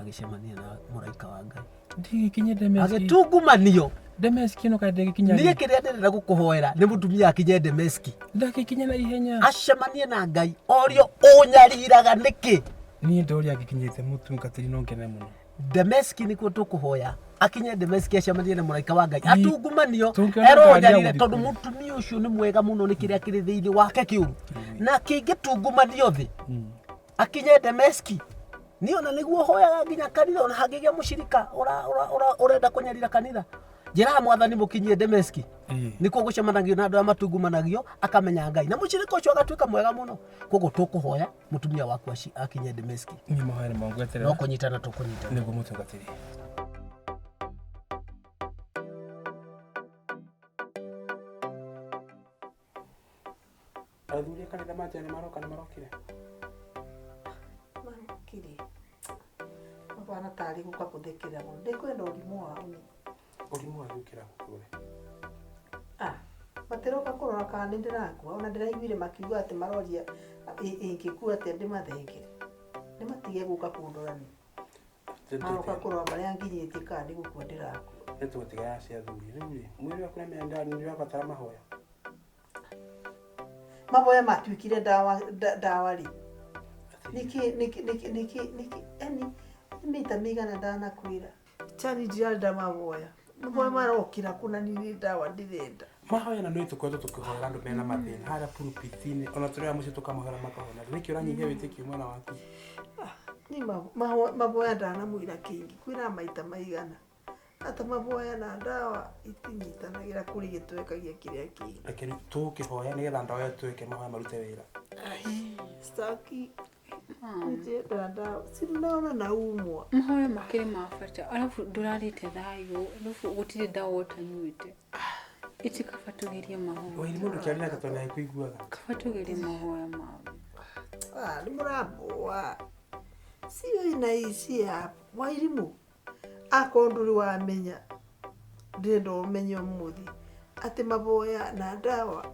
agĩcemania na mũraika wa Ngai. Ndigĩkinye Dameski. Agĩtungumanio. Dameski ĩno kaĩ ndĩgĩkinya Niĩ kĩrĩa ndĩrenda gũkũhoera nĩ mũtumia akinye Dameski. Ndagĩkinya na ihenya. Acemanie na Ngai, orio ũnyariraga nĩkĩ? Niĩ ndoria angĩkinyĩte mũtungatĩri no ngene mũno. Dameski nĩkuo tũkũhoya akinye Dameski acemanie na mũraika wa Ngai, Ii. atungumanio, Tũngĩona erwo ngari ya ũnyarire, gũthiĩ tondũ kũu. mũtumia ũcio nĩ mwega mũno nĩ kĩrĩa kĩrĩ thĩinĩ wake kĩũru, na kĩngĩtungumanio thĩ akinye Dameski. Niĩ ona nĩguo hoyaga nginya kanitha, ona hangĩgĩa mũcirika ũrenda kũnyarira kanitha, njĩraga mwathani mũkinyie Dameski, nĩkuo gũcemanagio na andũ arĩa matungumanagio, akamenya Ngai, na mũcirika ũcio agatuĩka mwega mũno. Koguo tũkũhoya mũtumia waku akinye Dameski. Niĩ mahoya nĩ mangweterera. No kũnyitana tũkũnyitana. Nĩguo mũtungatĩri. Athuri a kanitha manjĩra nĩ maroka, nĩ marokire? Marokire. Mabana tarĩ gũka kũthekera mũno. Ndĩkwenda ũrimũ wao ni. Ũrimũ wa gũkĩra gũkũ we. Matiroka kũrora kana nĩ ndĩrakua. Ona ndĩraiguire makiuga atĩ maroria ingĩkua atĩa ndĩmathengere. Nĩmatige gũka kũndora ni. Maroka kũrora marĩa nginyĩtie kana nĩ gũkua ndĩrakua. Nĩ tũgũtiga ya cia athuri. Rĩu rĩ, mwĩrĩ waku nĩ nĩ ũrabatara mahoya. Mahoya matuĩkire ndawa ndawa rĩ. Nĩkĩ nĩkĩ nĩkĩ nĩkĩ nĩkĩ yani nĩ maita maigana ndanakwĩra. Chani ndirarenda mahoya. Mahoya marokĩra kũna nĩ ndawa ndĩrenda. Mahoya na nĩ tũkoretwo tũkĩhoera andũ mena mathĩna harĩa pulpit-inĩ, ona tũrĩ a mũciĩ tũkamahoera makahona. Nĩkĩ ũranyihia wĩtĩkio mwena waku? Ni mahoya ndanamwĩra kĩngĩ, kwĩra maita maigana. Ata mahoya na ndawa itinyitanagĩra kũrĩ gĩtwekagia kĩrĩa kĩngĩ. Reke rĩu tũkĩhoya nĩgetha ndawa ĩyo twĩke mahoya marute wĩra. Staki njenda ndawa sinaona naumwa. Mahoya makĩrĩ ma bata, arabu ndũrarĩte thayũ, arabu gũtirĩ ndawa ũtanyuĩte. Iti kaba tũgerie mahoya. Wairi mũndũ kĩaria nake tondũ nĩakũiguaga. Kaba tũgerie mahoya mao. Nĩ mũramboa. Sio inaici hapo. Wairimũ akorwo ndũrĩ wamenya, ndĩrenda ũmenye ũmũthĩ atĩ mahoya na ndawa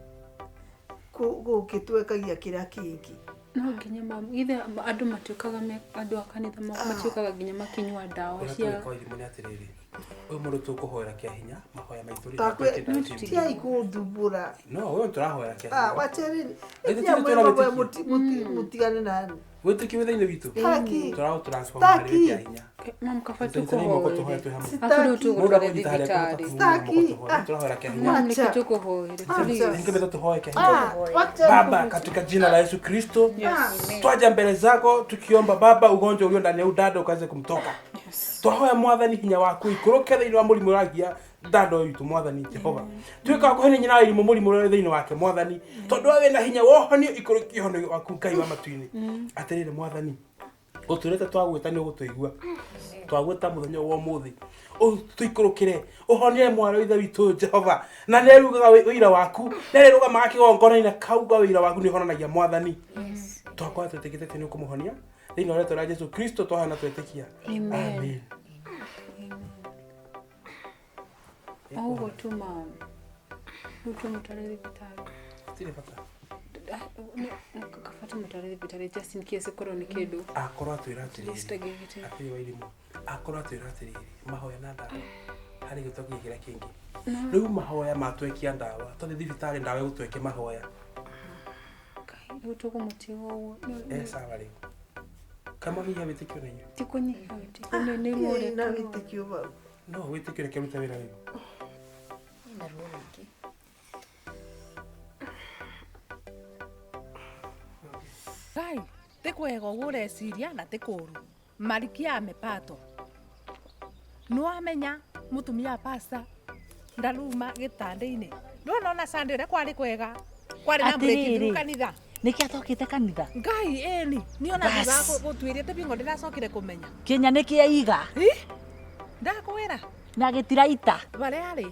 gũgĩtwekagia kĩrĩa kĩngĩ. No nginya githe andũ matuĩkaga andũ a kanitha matuĩkaga nginya makinyua ndawa Ũrĩa cia tũgĩka Wairimũ nĩ atĩrĩrĩ, Ũyũ mũndũ tũkũhoera kĩa hinya mahoya maitũ rĩ, Takwä twĩkĩte tiai kå thumbå no ũyũ tũrahoera kĩa ra hinya wacereri Ithuĩ tirĩ twĩna wĩtĩkio. må tigane nani wĩtĩkio wĩ thĩinĩ witũ Taki. tũraũtransform harĩ Taki. kĩa hinya Mam kaba Tũnyitanei moko tũhoe twĩ hamwe. Akorwo Mũndũ tũgũtware akũnyita harĩa thibitarĩ. akũhota kũmunya moko tũhoe. Tũrahoera kĩa hinya. Mam nĩkĩ tũkũhoere please. Ningependa tuhoe kĩa hinya. Ah, wacha Baba, katika jina la Yesu Kristo, Yes. twaja mbele zako tukiomba Baba, ugonjwa ulio ndani ya udada ukaweze kumtoka. Twahoya Mwathani hinya waku ikũrũke thĩinĩ wa mũrimũ ũragia dada ũyũ witũ Mwathani Jehova. Tuĩka wa kũhonia nyina wa irimũ mũrimũ ũrĩa wĩ thĩinĩ wake Mwathani, tondũ we wĩna hinya wohonio ikũrũkie ũhonio waku Ngai wa matu-inĩ. Atĩrĩrĩ Mwathani, ũtwĩrĩte twagwĩta nĩ ũgũtũigua twagwĩta mũthenya ũyũ wa ũmũthĩ tũikũrũkĩre ũhonie mwarĩ wa ithe witũ Jehova na nĩarugaga wĩira waku nĩarĩrũgamaga kĩgongona-inĩ akauga wĩira waku nĩ ũhonanagia Mwathani twakorwo twĩtĩkĩte atĩ nĩ ũkũmũhonia thĩinĩ wa rĩtwa rĩa Jesũ Kristo twahoya na twetĩkia Amen. Amen. Ũguo tu mam. Rĩu tũmũtware thibitarĩ. Tirĩ bata Kaba tũmũtware thibitarĩ just in case korwo nĩ kĩndũ. akorwo atwĩra atĩrĩrĩ Just agĩgĩte. atĩrĩ wa irimũ akorwo atwĩra atĩrĩrĩ mahoya na ndawa harĩ gĩtwa kĩrĩa kĩngĩ rĩu mahoya matwekia ndawa tondũ thibitarĩ ndawa ĩgũtwekia mahoya Ngai, rĩu tũkũmũtiga ũguo. e sawa rĩu kama hihi wĩtĩkio na inyuĩ Ti kũnyiha wĩtĩkio nĩ nĩ ruo na ũrĩa wä tä kio bau no wĩtĩkio reke rute wĩra rĩu Na ruo rũingĩ. Ngai, ti kwega ũguo ũreciria na ti kũũru. Marikia amepato. Nĩwamenya mũtumia wa pasta ndaruma gĩtanda-inĩ. Ndwona ona Sunday ũrĩa kwarĩ kwega. Kwarĩ na breakthrough kanitha. Nĩkĩ atokĩte kanitha Ngai ĩni, niĩ ona Bas. thutha wa gũtuĩria bingo ndĩracokire kũmenya. Kĩnya nĩkĩ aiga Ndakwĩra na gĩtiraita barĩa arĩ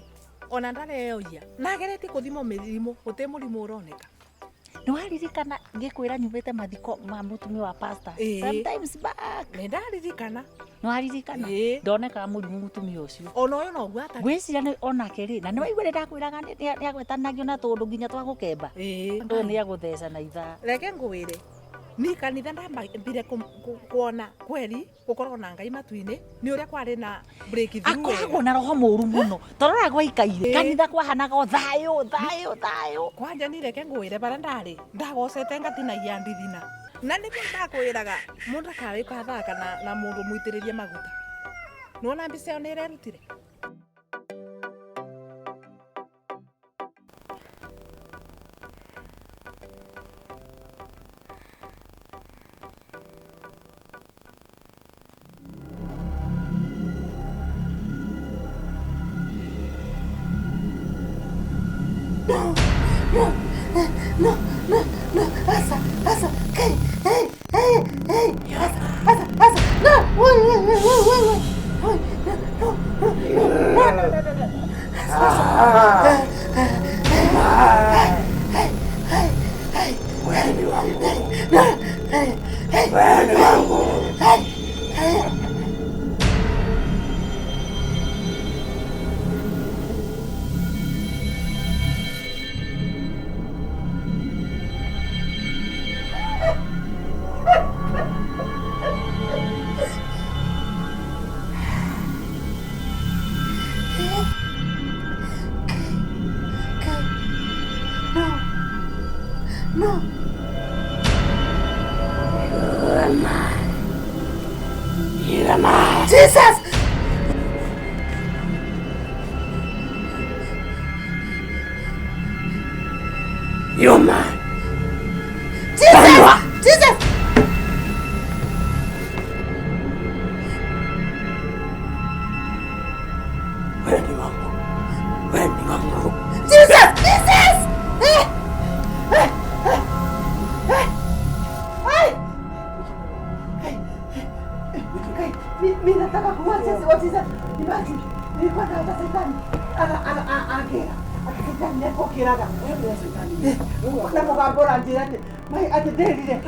ona ndareoia na ageretie kũthimwo mĩrimũ gũtĩ mũrimũ ũroneka. Nĩwaririkana ngĩkwĩra nyumĩte mathiko ma mũtumia wa pastor Ĩĩ. sometimes back Nĩ ndaririkana. Nĩwaririkana Ĩĩ. ndonekaga mũrimũ mũtumia ũcio Ona ũyũ noguo atarĩ. ngwĩciria nĩ onake rĩ na nĩwaigua rĩ ndakwĩraga nĩagwetanagio na tũndũ nginya twa gũkemba Ĩĩ. ũyũ nĩagũtheca na ithaa Reke ngwĩre ni kanitha ndambire kuona kweri gũkoragwo na ngai matu-inĩ nĩ ũrĩa kwarĩ na breakthrough akoragwo na roho mũru mũno torora gwaikaire Ĩĩ. kanitha kwahanaga o thayũ thayũ thayũ kwanja ni reke ngwĩre barĩa ndarĩ ndagocete ngatinagia ndithina na nĩkĩo ndakwĩraga mũndũ akawĩka thaka na mũndũ mũitĩrĩrie maguta nĩwona mbica ĩyo nĩ ĩrerutire. No, no, no, no, no, asa, asa, hey, hey, hey, hey, asa, asa, asa, no, woi, woi, woi, woi, woi, woi, woi, no, no, no, no, no, no, no, no, asa, asa, hey, hey, hey, hey, no, hey, hey, hey, hey. No. No. Jesus! You're mine. Jesus! Jesus! Wewe ni wangu. Wewe ni wangu. Jesus! Jesus! Eh! Eh! Eh! Eh! Ai! Ai! Ai! Mi nataka kuwa Jesus, what is that? Imagine, nilikuwa naota shetani. Ana ana akira. Ati shetani akokiraga. Na mũgambo ũranjĩra atĩ mai atĩ ndĩrire.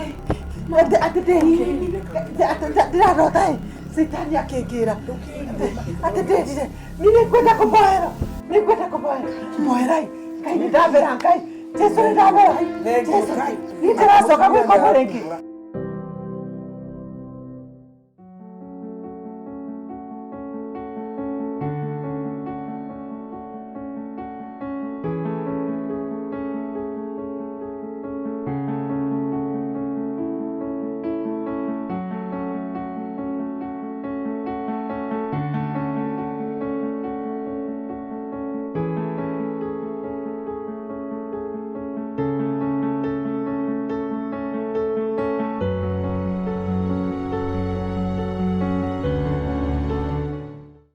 Atĩ atĩ ndĩrire. Atĩ ndĩrarota ĩ shetani akĩngĩra. Atĩ ndĩrire. Niĩ nĩngwenda kũmboera. Nĩngwenda kũmboera. Mboerai. Ngai nĩ ndambera Ngai. Jesu nĩ ndambera. Jesu. Niĩ ndĩracoka gwĩka ũguo rĩngĩ.